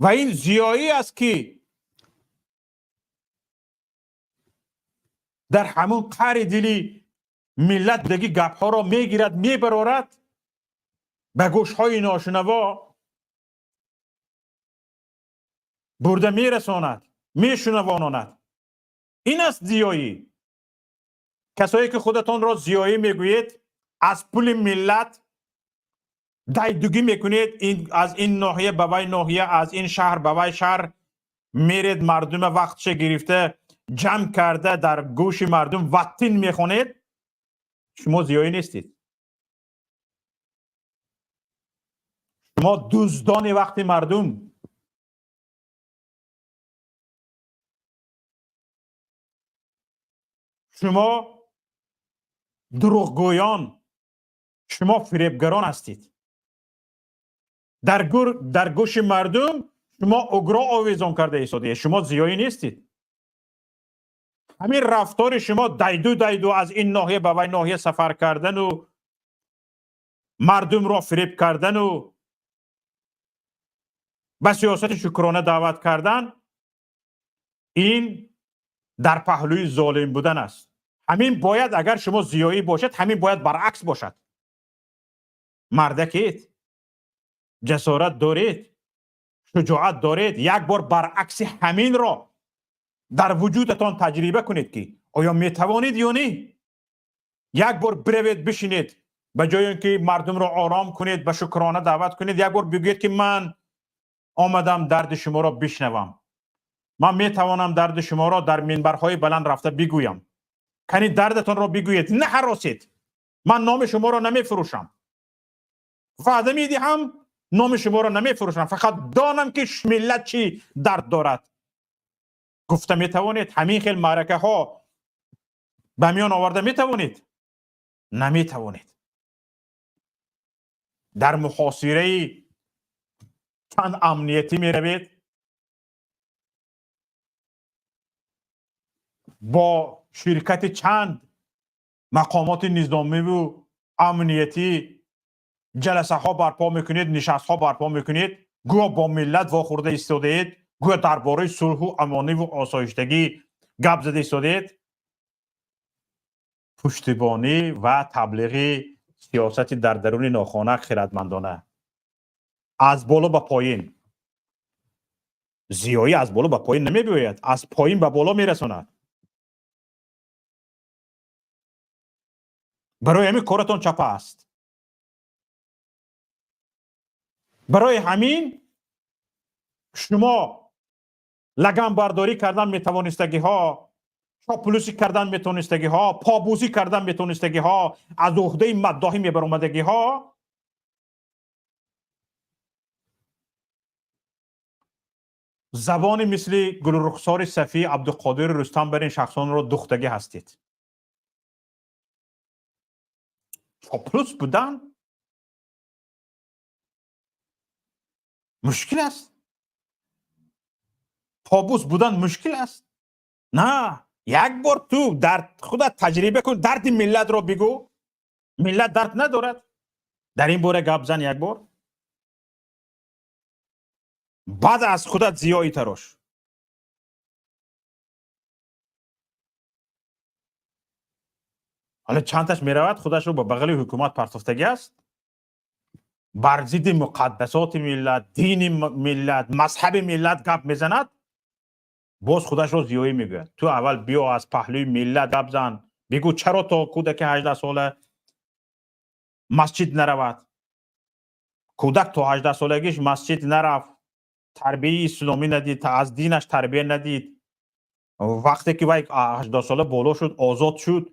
Ва ин зиёӣ аст, ки дар ҳамун қаъри дили миллат даги гапҳоро мегирад, мебарорад, ба гӯшҳои ношунаво бурда мерасонад, мешунавононад. Ин аст зиёӣ. Касое ки худатонро зиёӣ мегӯед, аз пули миллат дайдугӣ мекунед, аз ин ноҳия ба вай ноҳия, аз ин шаҳр ба вай шаҳр меред, мардума вақтша гирифта ҷамъ карда, дар гӯши мардум ваттин мехонед. Шумо зиёӣ нестед. Шумо дуздони вақти мардум. Шумо дурӯғгӯён, шумо фиребгарон ҳастед. Дар гӯши мардум шумо угро овезон карда истодаед. Шумо зиёӣ нестед. Ҳамин рафтори шумо дайду дайду аз ин ноҳия ба вай ноҳия сафар кардану мардумро фиреб кардану ба сиёсати шукрона даъват кардан, ин дар паҳлӯи золим будан аст. Ҳамин бояд, агар шумо зиёӣ бошед, ҳамин бояд баръакс бошад. Мардакед, ҷасорат доред, шуҷоат доред, як бор баръакси ҳаминро дар вуҷудатон таҷриба кунед, ки оё метавонед ё не. Як бор биравед, бишинед, ба ҷои он ки мардумро ором кунед, ба шукрона даъват кунед, як бор бигӯед, ки ман омадам дарди шуморо бишнавам, ман метавонам дарди шуморо дар минбарҳои баланд рафта бигӯям. Кани, дардатонро бигӯед, наҳаросед. Ман номи шуморо намефурӯшам, ваъда медиҳам, номи шуморо намефурӯшам, фақат донам, ки миллат чӣ дард дорад. Гуфта метавонед? Ҳамин хел маъракаҳо ба миён оварда метавонед? Наметавонед. Дар муҳосираи чанд амниятӣ меравед, бо ширкати чанд мақомоти низомиву амниятӣ ҷаласаҳо барпо мекунед, нишастҳо барпо мекунед, гӯё бо миллат вохӯрда истодаед, гӯё дар бораи сулҳу амониву осоиштагӣ гап зада истодаед. Пуштибонӣ ва таблиғи сиёсати дар даруни нохона хиратмандона аз боло ба поин. Зиёӣ аз боло ба поин намебиёяд, аз поин ба боло мерасонад. Барои ҳамин коратон чапа аст. Барои ҳамин шумо лаганбардорӣ кардан метавонистагиҳо, чоплусӣ кардан метавонистагиҳо, побӯзӣ кардан метавонистагиҳо, аз уҳдаи маддоҳӣ мебаромадагиҳо забони мисли Гулрухсори Сафӣ, Абдуқодири Рустам бар ин шахсонро духтагӣ ҳастед. Чоплус будан мушкил аст, побӯс будан мушкил аст. На, як бор ту дар худат таҷриба кун, дарди миллатро бигӯ. Миллат дард надорад? Дар ин бора гап зан як бор, баъд аз худат зиёӣ тарош. Ҳоло чандташ меравад, худашро ба бағали ҳукумат партофтагӣ аст, бар зидди муқаддасоти миллат, дини миллат, мазҳаби миллат гап мезанад, боз худашро зиёӣ мегӯяд. Ту аввал биё, аз паҳлӯи миллат гап зан, бигӯ, чаро то кӯдаки 18-сола масҷид наравад. Кӯдак то 18-солагиш масҷид нарафт, тарбияи исломӣ надид, аз динаш тарбия надид. Вақте ки вай 18-сола боло шуд, озод шуд,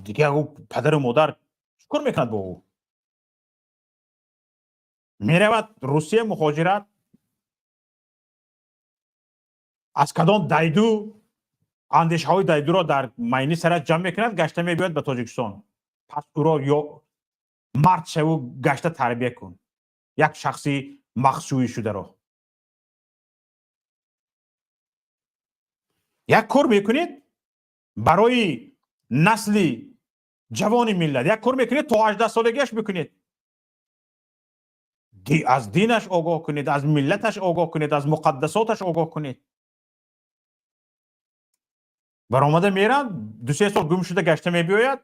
дигар ӯ падару модар чӣ кор мекунад бо ӯ? Меравад Русия, муҳоҷират. Аз кадом дайду андешаҳои дайдуро дар майни сараш ҷамъ мекунад, гашта мебиёяд ба Тоҷикистон. Пас ӯро ё мард шаву гашта тарбия кун, як шахси мағшӯӣ шударо. Як кор мекунед барои насли ҷавони миллат, як кор мекунед, то 18-солагиаш мекунед, аз динаш огоҳ кунед, аз миллаташ огоҳ кунед, аз муқаддасоташ огоҳ кунед. Баромада меранд, 2-се сол гум шуда гашта мебиёяд,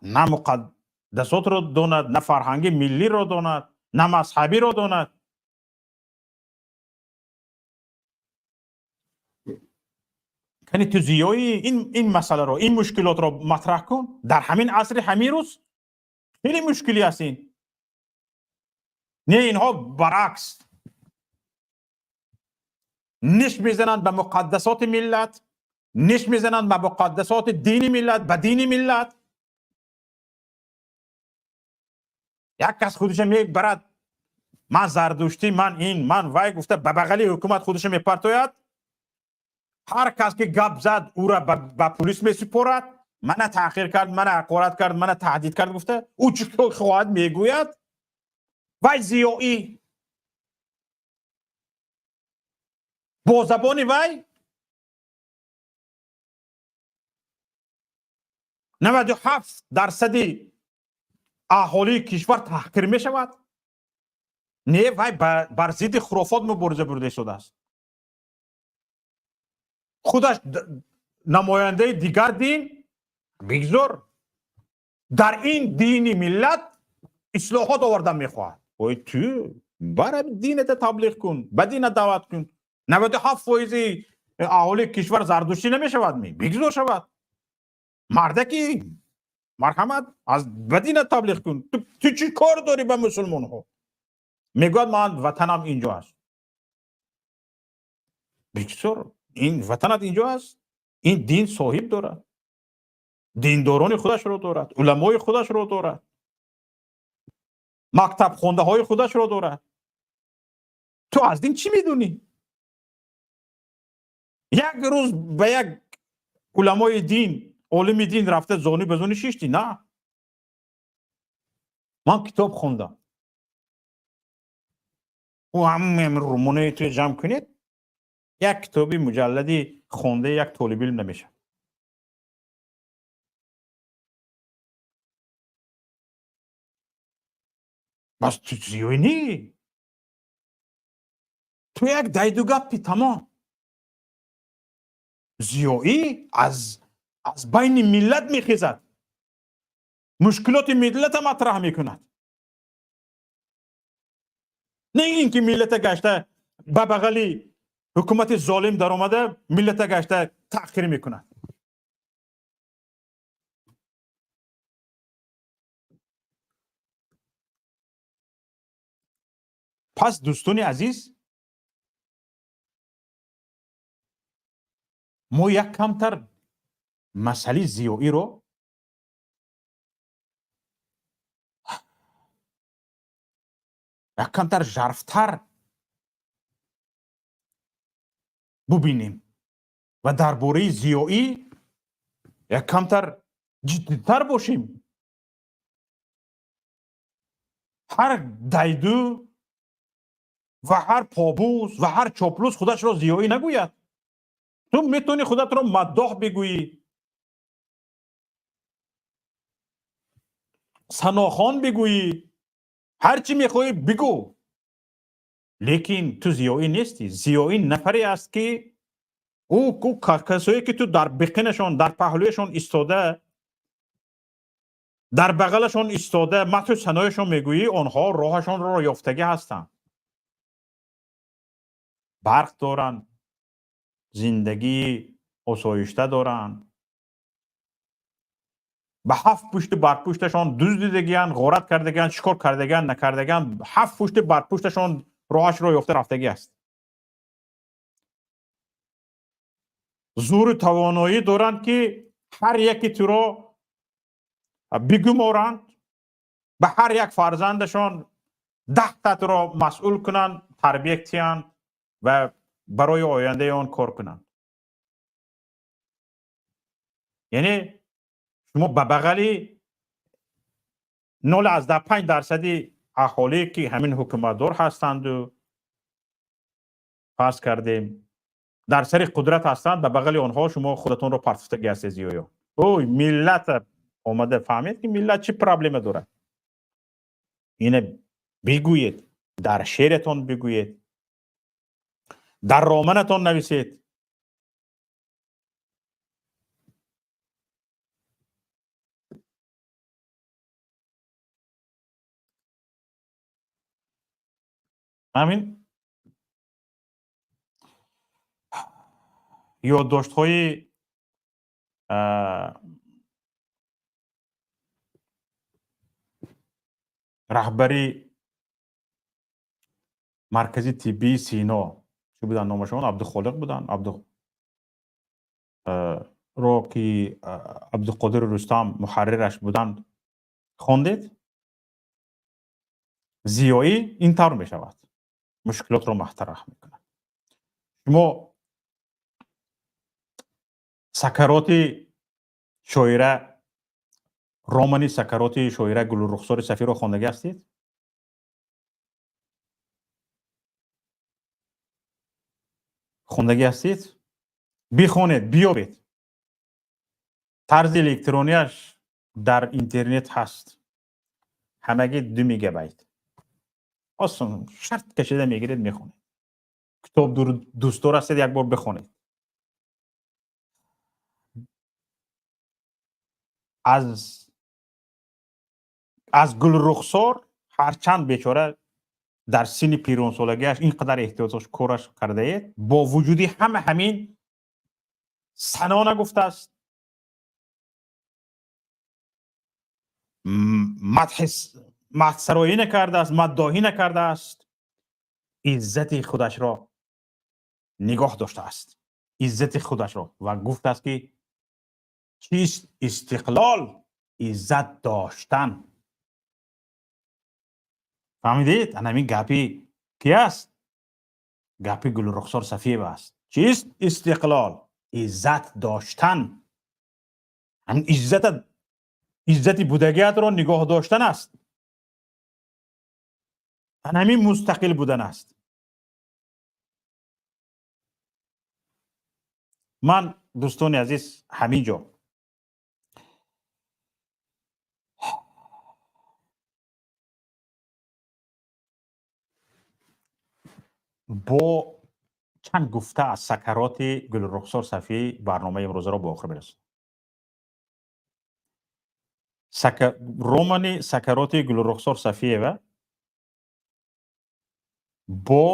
на муқаддасотро донад, на фарҳанги миллиро донад, на мазҳабиро донад. Кани, ту зиёӣ, ин масъаларо, ин мушкилотро матраҳ кун. Дар ҳамин асри, ҳамин рӯз хеле мушкилӣ аст ин. Не, инҳо баръакс ниш мезананд ба муқаддасоти миллат, Ниш мезананд ба муқаддасоти дини миллат, ба дини миллат. Як кас худша мебарад, ман зардуштӣ, ман ин, ман вай гуфта ба бағали ҳукумат худша мепартояд. Ҳар кас ки гап зад, ӯра ба пулис месупорад. Мана таъхир кард, мана ҳақорат кард, мана таҳдид кард гуфта, ӯ чӣ хоҳад мегӯяд? Вай зиёӣ. Бо забони вай 97% аҳолии кишвар таҳқир мешавад. Не, вай бар зидди хурофот мубориза бурда истодааст. Худаш намояндаи дигар дин, бигзор дар ин дини миллат ислоҳот овардан мехоҳад. Ой, ту бара дината таблиғ кун, ба дина даъват кун. 97% аҳолии кишвар зардуштӣ намешавад ми? Бигзор шавад. Мардаки марҳамат, аз ба дина таблиғ кун. Ту чӣ кор дорӣ ба мусулмонҳо? Мегӯяд, ман ватанам инҷо аст. Бигзор, ин ватанат инҷо аст, ин дин соҳиб дорад, диндорони худашро дорад, уламои худашро дорад, мактабхондаҳои худашро дорад. Ту аз дин чӣ медонӣ? Як рӯз ба як уламои дин, олими дин рафта зонӣ ба зонӣ шиштӣ? На, ман китоб хондам. Ӯ ҳамаи румонаи ту ҷамъ кунед, як китоби муҷаллади хондаи як толибилм намешавад. Бас ту зиёӣ нӣ, ту як дайдугаппи тамом. Зиёӣ аз байни миллат мехезад, мушкилоти миллата матраҳ мекунад, не ин ки миллата гашта ба бағали ҳукумати золим даромада миллата гашта таъхир мекунад. Пас дӯстони азиз, мо як камтар масъалаи зиёиро як камтар жарфтар бубинем ва дар бораи зиёӣ як камтар ҷиддитар бошем. Ҳар дайду ва ҳар побӯс ва ҳар чоплус худашро зиёӣ нагӯяд. Ту метавонӣ худатро маддоҳ бигӯӣ, санохон бигӯӣ, ҳар чӣ мехоҳӣ бигӯ, лекин ту зиёӣ нестӣ. Зиёӣ нафаре аст ки ӯ касое ки ту дар биқинашон, дар паҳлӯяшон истода, дар бағалашон истода мадҳу санояшон мегӯӣ, онҳо роҳашонро ёфтагӣ ҳастанд, барқ доранд, зиндагии осоишта доранд, ба ҳафт пушти барпушташон дузд дидагиянд, ғорат кардагиянд, чӣ кор кардагиянд, накардагиянд, ҳафт пушти барпушташон роҳашро ёфта рафтагӣ аст. Зӯру тавоноӣ доранд ки ҳар яке туро бигуморанд, ба ҳар як фарзандашон 10 та туро масъул кунанд, тарбия киҳанд ва барои ояндаи он кор кунанд. Яъне шумо ба бағали 0,5% аҳолӣ ки ҳамин ҳукуматдор ҳастанду фарз кардем дар сари қудрат ҳастанд, ба бағали онҳо шумо худатонро партофтагӣ ҳастед зиёё. Ой, миллат омада фаҳмед ки миллат чӣ проблема дорад. Ина бигӯед, дар шеъратон бигӯед, дар романатон нависед. Ҳамин ёддоштҳои раҳбари маркази тиббии Сино чӣ буданд номашон? Абдухолиқ буданд. Ро ки Абдуқодир Рустам муҳаррираш буданд, хондед? Зиёӣ ин тавр мешавад, мушкилотро матраҳ мекунад. Шумо Сакароти шоира, романи Сакароти шоира Гулрухсори Сафиро хондагӣ ҳастед? Хондагӣ ҳастед? Бихонед, биёбед. Тарзи электронияш дар интернет ҳаст, ҳамагӣ 2 мегабайт. Осон шарт кашида мегиред, мехонед. Китоб дӯстдор ҳастед, як бор бихонед. Аз Гулрухсор, ҳарчанд бечора дар синни пиронсолагиаш ин қадар эҳтиётош кораш кардаед, бо вуҷуди ҳама ҳамин сано нагуфтааст, мадҳсароӣ накардааст, маддоҳӣ накардааст, иззати худашро нигоҳ доштааст, иззати худашро, ва гуфтааст ки чист истиқлол? Иззат доштан. Фаҳмидед? Ана ҳамин гапи ки аст? Гапи Гулрухсор Сафиева аст. Чист истиқлол? Иззат доштан. Ҳамин иззата, иззати будагиятро нигоҳ доштан аст. Ана ҳамин мустақил будан аст. Ман, дӯстони азиз, ҳамин ҷо бо чанд гуфта аз Сакароти Гулрухсор Сафӣ барномаи имрӯзаро ба охир мерасонам. Романи Сакароти Гулрухсор Сафиева бо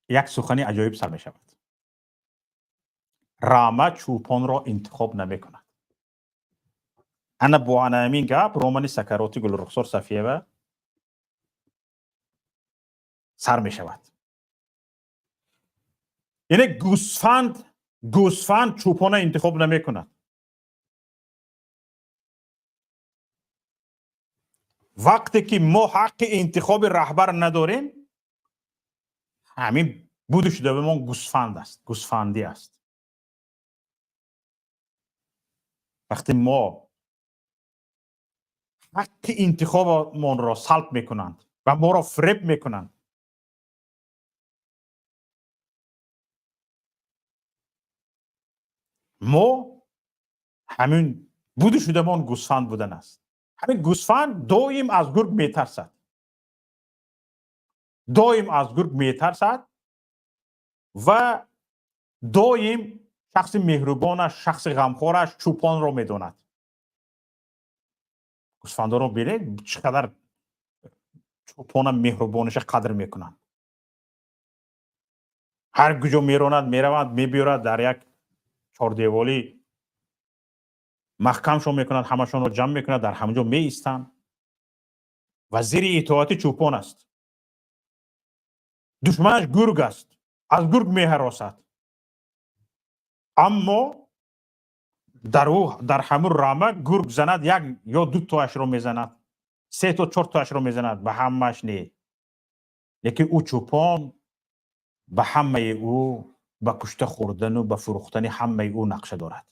як сухани аҷоиб сар мешавад: рама чӯпонро интихоб намекунад. Ана бо ана ҳамин гап романи Сакароти Гулрухсор Сафиева сар мешавад. Яъне гӯсфанд чӯпона интихоб намекунад. Вақте ки мо ҳаққи интихоби раҳбар надорем, ҳамин буду шудавимон гӯсфанд аст, гӯсфандӣ аст. Вақте мо ҳаққи интихобамонро салб мекунанд ва моро фиреб мекунанд, мо ҳамин буду шудамон гӯсфанд будан аст. Ҳамин гӯсфанд доим аз гург метарсад, доим аз гург метарсад ва доим шахси меҳрубонаш, шахси ғамхораш чӯпонро медонад. Гӯсфандоро бинед, чӣ қадар чӯпона меҳрубониша қадр мекунанд. Ҳар куҷо меронад, меравад, мебиёрад, дар як чордеволӣ маҳкамшон мекунад, ҳамашонро ҷамъ мекунад, дар ҳамон ҷо меистанд ва зери итоати чӯпон аст. Душманаш гург аст, аз гург меҳаросад, аммо дар ҳамун рама гург занад, як ё ду тоашро мезанад, се то чор тоашро мезанад, ба ҳамааш не. Лекин ӯ чӯпон ба ҳамаи ӯ, ба кушта хӯрдану ба фурӯхтани ҳамаи ӯ нақша дорад.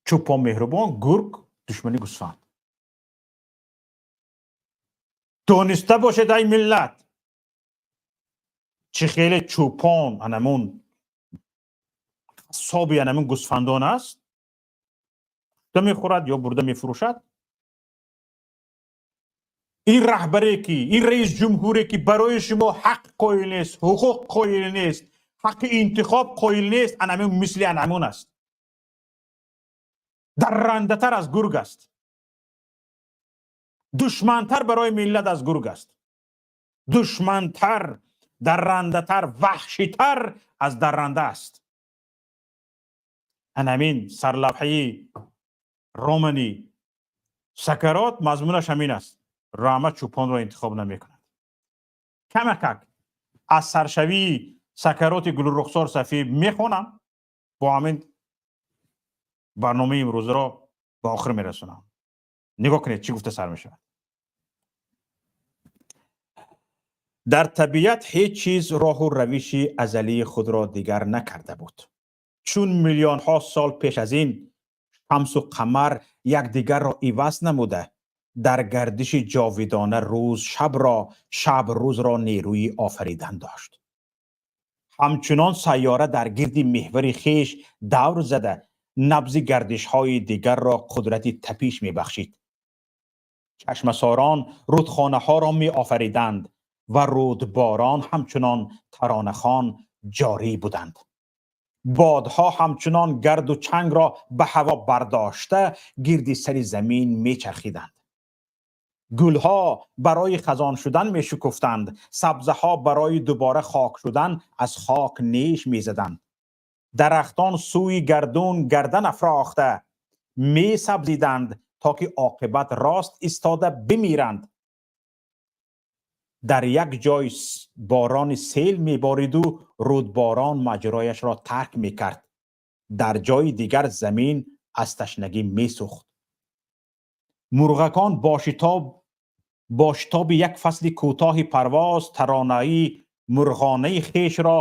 Чӯпон меҳрубон, гург душмани гӯсфанд. Дониста бошед, ай миллат, чӣ хеле чӯпон анамун қассоби анамун гӯсфандон аст, кушта мехӯрад ё бурда мефурӯшад. Ин раҳбаре ки, ин раис ҷумҳуре ки барои шумо ҳақ қоил нест, ҳуқуқ қоил нест, ҳаққи интихоб қоил нест, анамун мисли анамун аст, даррандатар аз гург аст, душмантар барои миллат аз гург аст, душмантар, даррандатар, ваҳшитар аз дарранда аст. Анамин сарлавҳаи романи Сакарот мазмунаш ҳамин аст: рама чӯпонро интихоб намекунад. Камакак аз саршавии Сакароти Гулрухсор Сафӣ мехонам, бо ҳамин барномаи имрӯзаро ба охир мерасонам. Нигоҳ кунед, чӣ гуфта сар мешавад. Дар табиат ҳеҷ чиз роҳу равиши азалии худро дигар накарда буд. Чун миллионҳо сол пеш аз ин шамсу қамар якдигарро иваз намуда, дар гардиши ҷовидона рӯз шабро, шаб рӯзро нерӯи офаридан дошт. Ҳамчунон сайёра дар гирди меҳвари хеш давр зада, набзи гардишҳои дигарро қудрати тапиш мебахшид. Чашмасорон рудхонаҳоро меофариданд ва рудборон ҳамчунон таронахон ҷорӣ буданд. Бодҳо ҳамчунон гарду чангро ба ҳаво бардошта гирди сари замин мечархиданд. Гулҳо барои хазон шудан мешукуфтанд, сабзаҳо барои дубора хок шудан аз хок неш мезаданд. Дарахтон сӯи гардун гардан афрохта месабзиданд, то ки оқибат рост истода бимиранд. Дар як ҷой борони сел мебориду рудборон маҷрояшро тарк мекард. Дар ҷои дигар замин аз ташнагӣ месӯхт. Мурғакон бо шитоби як фасли кӯтоҳи парвоз таронаи мурғонаи хешро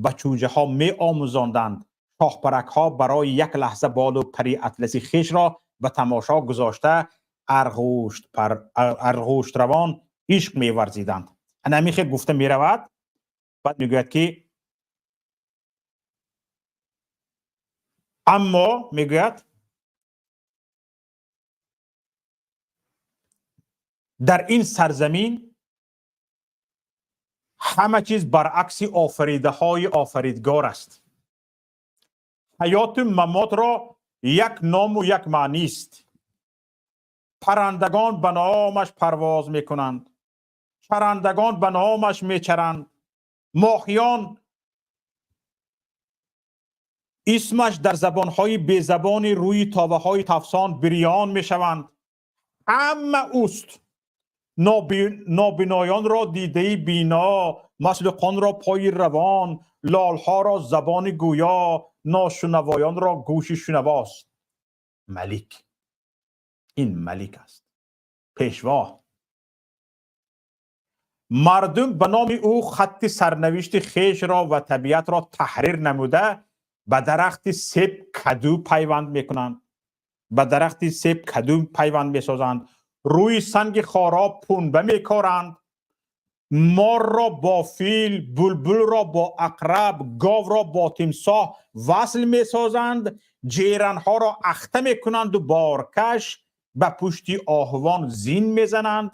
ба чӯҷаҳо меомӯзонданд. Шоҳпаракҳо барои як лаҳза болу пари атласи хешро ба тамошо гузошта арғуштравон ишқ меварзиданд. Ана ҳамин хел гуфта меравад. Баъд мегӯяд, ки аммо, мегӯяд, дар ин сарзамин ҳама чиз баръакси офаридаҳои офаридгор аст. Ҳаёту мамотро як ному як маънист. Паррандагон ба номаш парвоз мекунанд, чарандагон ба номаш мечаранд, моҳиён исмаш дар забонҳои безабони рӯи тобаҳои тафсон бирён мешаванд. Ҳама ӯст. Нобиноёнро дидаи бино, маслуқонро пои равон, лолҳоро забони гӯё, ношунавоёнро гӯши шунавост. Малик. Ин малик аст, пешво. Мардум ба номи ӯ хатти сарнавишти хешро ва табиатро таҳрир намуда, ба дарахти себ каду пайванд мекунанд, ба дарахти себ каду пайванд месозанд, рӯи санги хоро пунба мекоранд, морро бо фил, булбулро бо ақраб, говро бо тимсоҳ васл месозанд, ҷеранҳоро ахта мекунанду боркаш ба пушти оҳувон зин мезананд,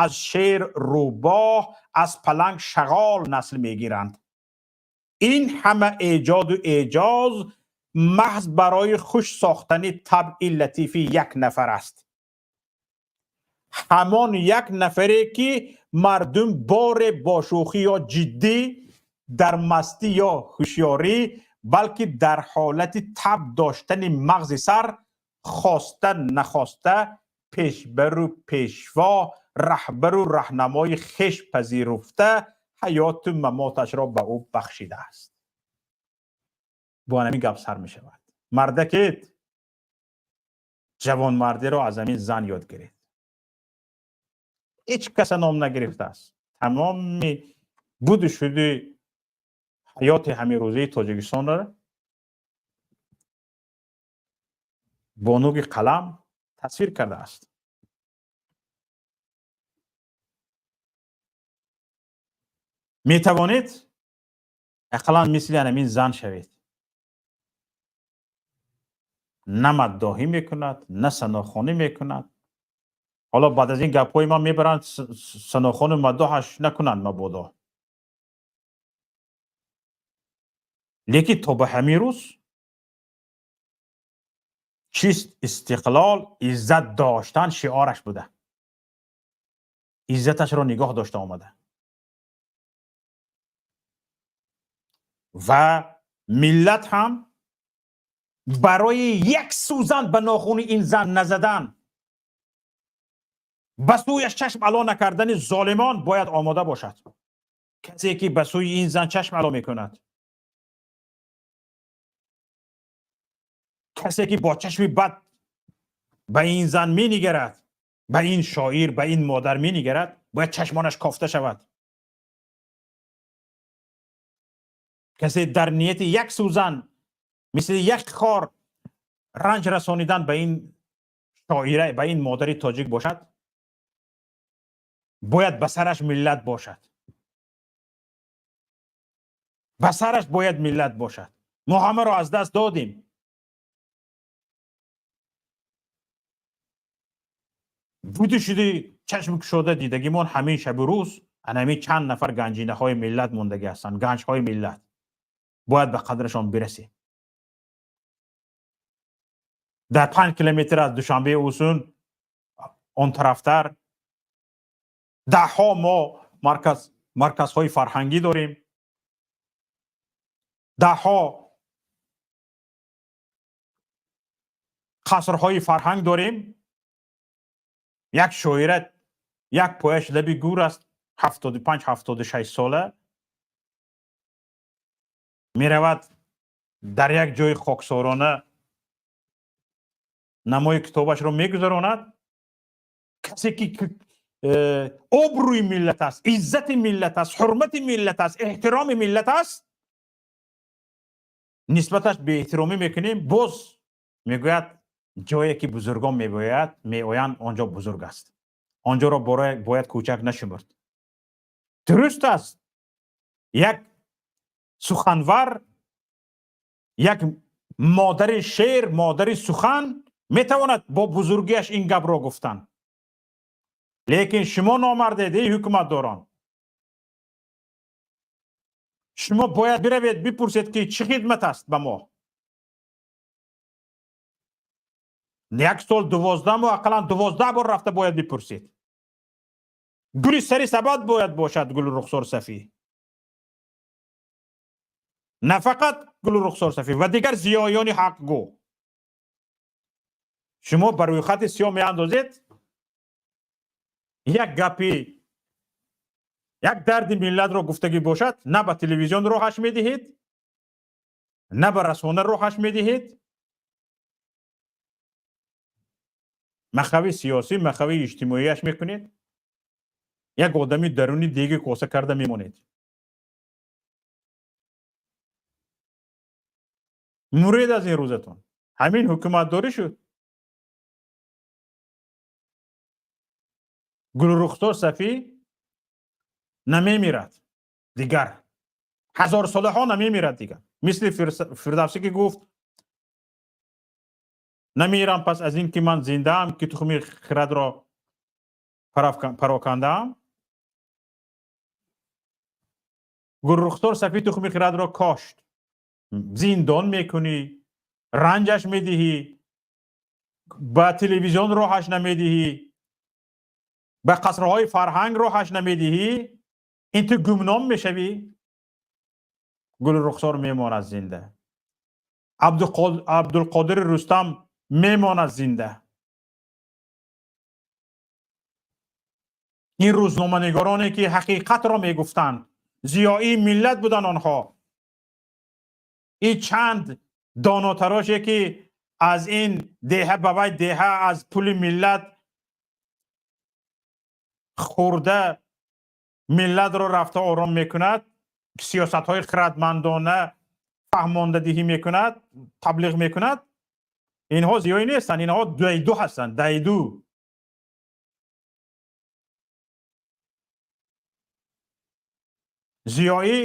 аз шер рӯбоҳ, аз паланг шағол насл мегиранд. Ин ҳама эҷоду эъҷоз маҳз барои хуш сохтани табъи латифи як нафар аст. Ҳамон як нафаре, ки мардум боре бо шӯхӣ ё ҷиддӣ, дар мастӣ ё ҳушёрӣ, балки дар ҳолати таб доштани мағзи сар, хоста нахоста пешбару пешво, раҳбару раҳнамои хеш пазируфта, ҳаёту мамоташро ба ӯ бахшидааст. Бо ҳамин гап сар мешавад. Мардакет, ҷавонмардиро аз ҳамин зан ёд гиред. Ҳеҷ каса ном нагирифтааст. Тамоми буду шуди ҳаёти ҳамин рӯзаи Тоҷикистонро бо нуги қалам тасвир кардааст. Метавонед ақаллан мисли ҳамин зан шавед. На маддоҳӣ мекунад, на санохонӣ мекунад. Ҳоло баъд аз ин гапҳои ман мебаранд санохону маддоҳаш накунанд мабодо. Лекин то ба ҳамин рӯз чист истиқлол, иззат доштан шиораш буда. Иззаташро нигоҳ дошта омада. Ва миллат ҳам барои як сӯзан ба нохуни ин зан назадан, ба сӯяш чашм ало накардани золимон бояд омода бошад. Касе ки ба сӯи ин зан чашм ало мекунад, касе ки бо чашми бад ба ин зан менигарад, ба ин шоир, ба ин модар менигарад, бояд чашмонаш кофта шавад. Касе дар нияти як сӯзан мисли як хор ранҷ расонидан ба ин шоира, ба ин модари тоҷик бошад, бояд ба сараш миллат бошад, ба сараш бояд миллат бошад. Мо ҳамаро аз даст додем. Буди шуди чашм кушода дидагимон ҳамин шабу рӯз ҳамин чанд нафар ганҷинаҳои миллат мондагӣ ҳастанд, ганҷҳои миллат. Бояд ба қадрашон бирасем. Дар 5 километр аз Душанбе Усун он тарафтар даҳҳо мо марказҳои фарҳангӣ дорем, даҳҳо қасрҳои фарҳанг дорем. Як шоира як пояш лаби гӯр аст, 75-76 сола меравад дар як ҷои хоксорона намои китобашро мегузаронад. Касе ки обрӯи миллат аст, иззати миллат аст, ҳурмати миллат аст, эҳтироми миллат аст, нисбаташ беэҳтиромӣ мекунем. Боз мегӯяд ҷое ки бузургон меоянд, он ҷо бузург аст, он ҷоро бояд кӯчак нашумурд. Дуруст аст, як суханвар, як модари шеър, модари сухан метавонад бо бузургиаш ин гапро гуфтан, лекин шумо номардед, эй ҳукуматдорон. Шумо бояд биравед бипурсед ки чӣ хидмат аст ба мо. Як сол 12 моҳ ақаллан 12 бор рафта бояд бипурсед. Гули сари сабад бояд бошад Гулрухсор Сафӣ, на фақат Гулрухсор Сафӣ ва дигар зиёёни ҳақгӯ. Шумо ба рӯйхати сиёҳ меандозед як гапи, як дарди миллатро гуфтагӣ бошад, на ба телевизион роҳаш медиҳед, на ба расона роҳаш медиҳед. Махави сиёсӣ, махави иҷтимоияш мекунед, як одами даруни деги коса карда мемонед. Муред аз ин рӯзатон. Ҳамин ҳукуматдорӣ шуд. Гулрухсор Сафӣ намемирад дигар, ҳазорсолаҳо намемирад дигар. Мисли Фирдавсӣ ки гуфт: намирам пас аз ин ки ман зиндаам, ки тухми хирадро парокандаам. Гулрухсор Сафӣ тухми хирадро кошт. Зиндон мекунӣ, ранҷаш медиҳӣ, ба телевизион роҳаш намедиҳӣ, ба қасрҳои фарҳанг роҳаш намедиҳӣ, ин ту гумном мешавӣ. Гулрухсор мемонад зинда, Абдулқодири Рустам мемонад зинда. Ин рӯзноманигороне ки ҳақиқатро мегуфтанд, зиёии миллат буданд онҳо. Ин чанд донотароше ки аз ин деҳа ба вай деҳа аз пули миллат хӯрда миллатро рафта ором мекунад, сиёсатҳои хирадмандона фаҳмондадиҳӣ мекунад, таблиғ мекунад, инҳо зиёӣ нестанд, инҳо дайду ҳастанд, дайду. Зиёӣ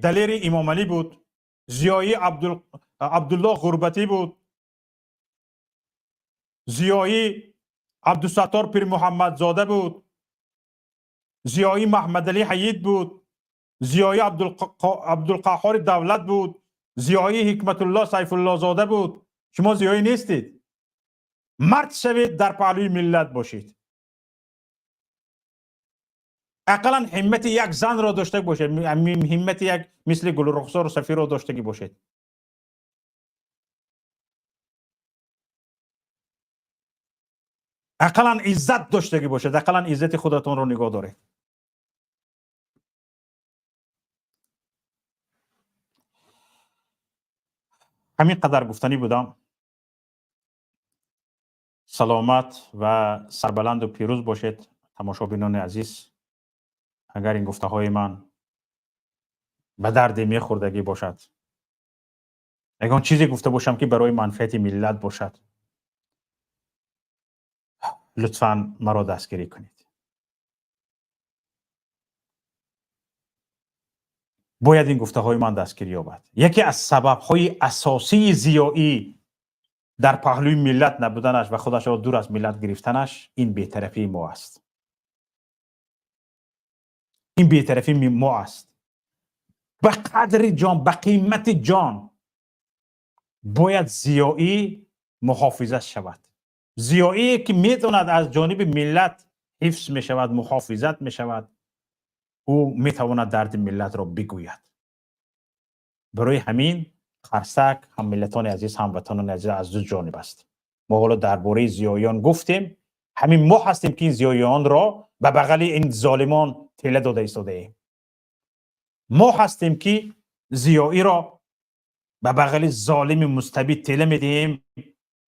далери Имомалӣ буд, зиёӣ Абдуллоҳ Ғурбатӣ буд, зиёӣ Абдусаттор Пирмуҳаммадзода буд, зиёӣ Маҳмадалӣ Ҳайид буд, зиёӣ Абдулқаҳҳори Давлат буд, зиёӣ Ҳикматуллоҳ Сайфуллоҳзода буд. Шумо зиёӣ нестед. Мард шавед, дар паҳлӯи миллат бошед. Ақаллан ҳиммати як занро дошта бошед, ҳиммати як мисли Гулрухсор Сафиро доштагӣ бошед. Ақаллан иззат доштагӣ бошад, ақаллан иззати худатонро нигоҳ доред. Ҳамин қадар гуфтанӣ будам. Саломат ва сарбаланду пирӯз бошед, тамошобинони азиз. Агар ин гуфтаҳои ман ба дарде мехӯрдагӣ бошад, ягон чизе гуфта бошам, ки барои манфиати миллат бошад, лутфан маро дастгирӣ кунед. Бояд ин гуфтаҳои ман дастгирӣ ёбад. Яке аз сабабҳои асосии зиёӣ дар паҳлӯи миллат набуданаш ва худашро дур аз миллат гирифтанаш ин бетарафии мо аст. Ин бетарафии мо аст. Ба қадри ҷон, ба қимати ҷон бояд зиёӣ муҳофизат шавад. Зиёие ки метавонад аз ҷониби миллат ҳифз мешавад, муҳофизат мешавад, ӯ метавонад дарди миллатро бигӯяд. Барои ҳамин қарсак, ҳаммиллатони азиз, ҳамватанони азиз, аз ду ҷониб аст. Мо ҳоло дар бораи зиёиён гуфтем, ҳамин мо ҳастем, ки ин зиёиёнро ба бағали ин золимон тела дода истодаем. Мо ҳастем, ки зиёиро ба бағали золими мустабид тела медиҳем,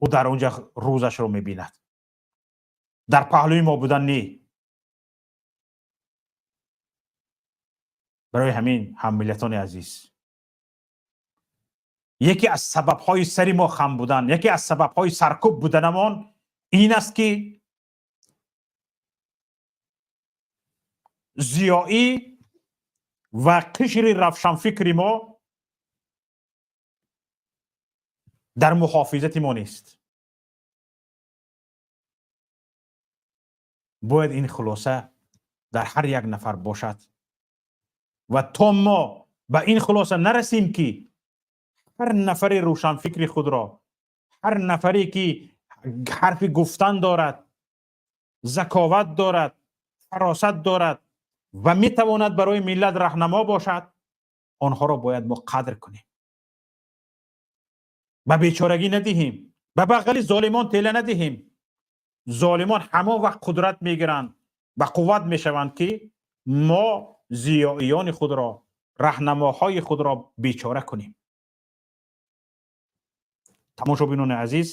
ӯ дар онҷа рӯзашро мебинад. Дар паҳлӯи мо будан не. Барои ҳамин, ҳаммиллатони азиз, яке аз сабабҳои сари мо хам будан, яке аз сабабҳои саркӯб буданамон ин аст, ки зиёӣ ва қишри равшанфикри мо дар муҳофизати мо нест. Бояд ин хулоса дар ҳар як нафар бошад ва то мо ба ин хулоса нарасем, ки ҳар нафари рӯшанфикри худро, ҳар нафаре ки ҳарфи гуфтан дорад, заковат дорад, фаросат дорад ва метавонад барои миллат раҳнамо бошад, онҳоро бояд мо қадр кунем. Ба бечорагӣ надиҳем, ба бағали золимон тела надиҳем. Золимон ҳамон вақт қудрат мегиранд, ба қувват мешаванд, ки мо зиёиёни худро, раҳнамоҳои худро бечора кунем. Тамошобинони азиз,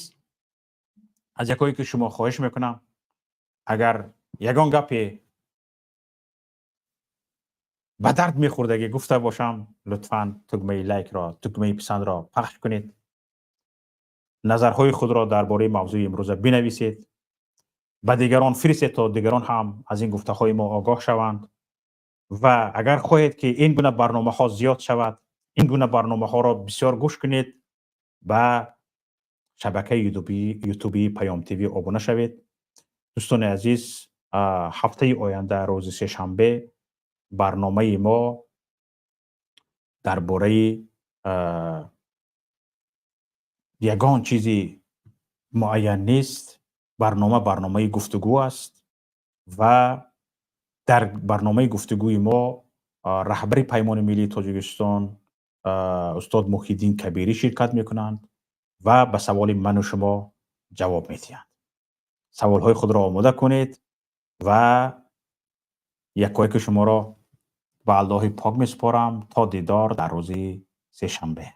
аз якое ки шумо хоҳиш мекунам, агар ягон гапе ба дард мехӯрдагӣ гуфта бошам, лутфан тугмаи лайкро, тугмаи писандро пахш кунед. Назарҳои худро дар бораи мавзӯи имрӯза бинависед, ба дигарон фиристед, то дигарон ҳам аз ин гуфтаҳои мо огоҳ шаванд. Ва агар хоҳед, ки ин гуна барномаҳо зиёд шавад, ин гуна барномаҳоро бисёр гӯш кунед, ба шабакаи ютубии Паём ТВ обуна шавед. Дӯстони азиз, ҳафтаи оянда рӯзи сешанбе барномаи мо дар бораи ягон чизи муайян нест. Барнома барномаи гуфтугӯ аст ва дар барномаи гуфтугӯи мо раҳбари Паймони миллии Тоҷикистон устод Муҳиддин Кабирӣ ширкат мекунанд ва ба саволи ману шумо ҷавоб медиҳанд. Саволҳои худро омода кунед ва якояки шуморо ба Аллоҳи пок месупорам. То дидор дар рӯзи сешанбе.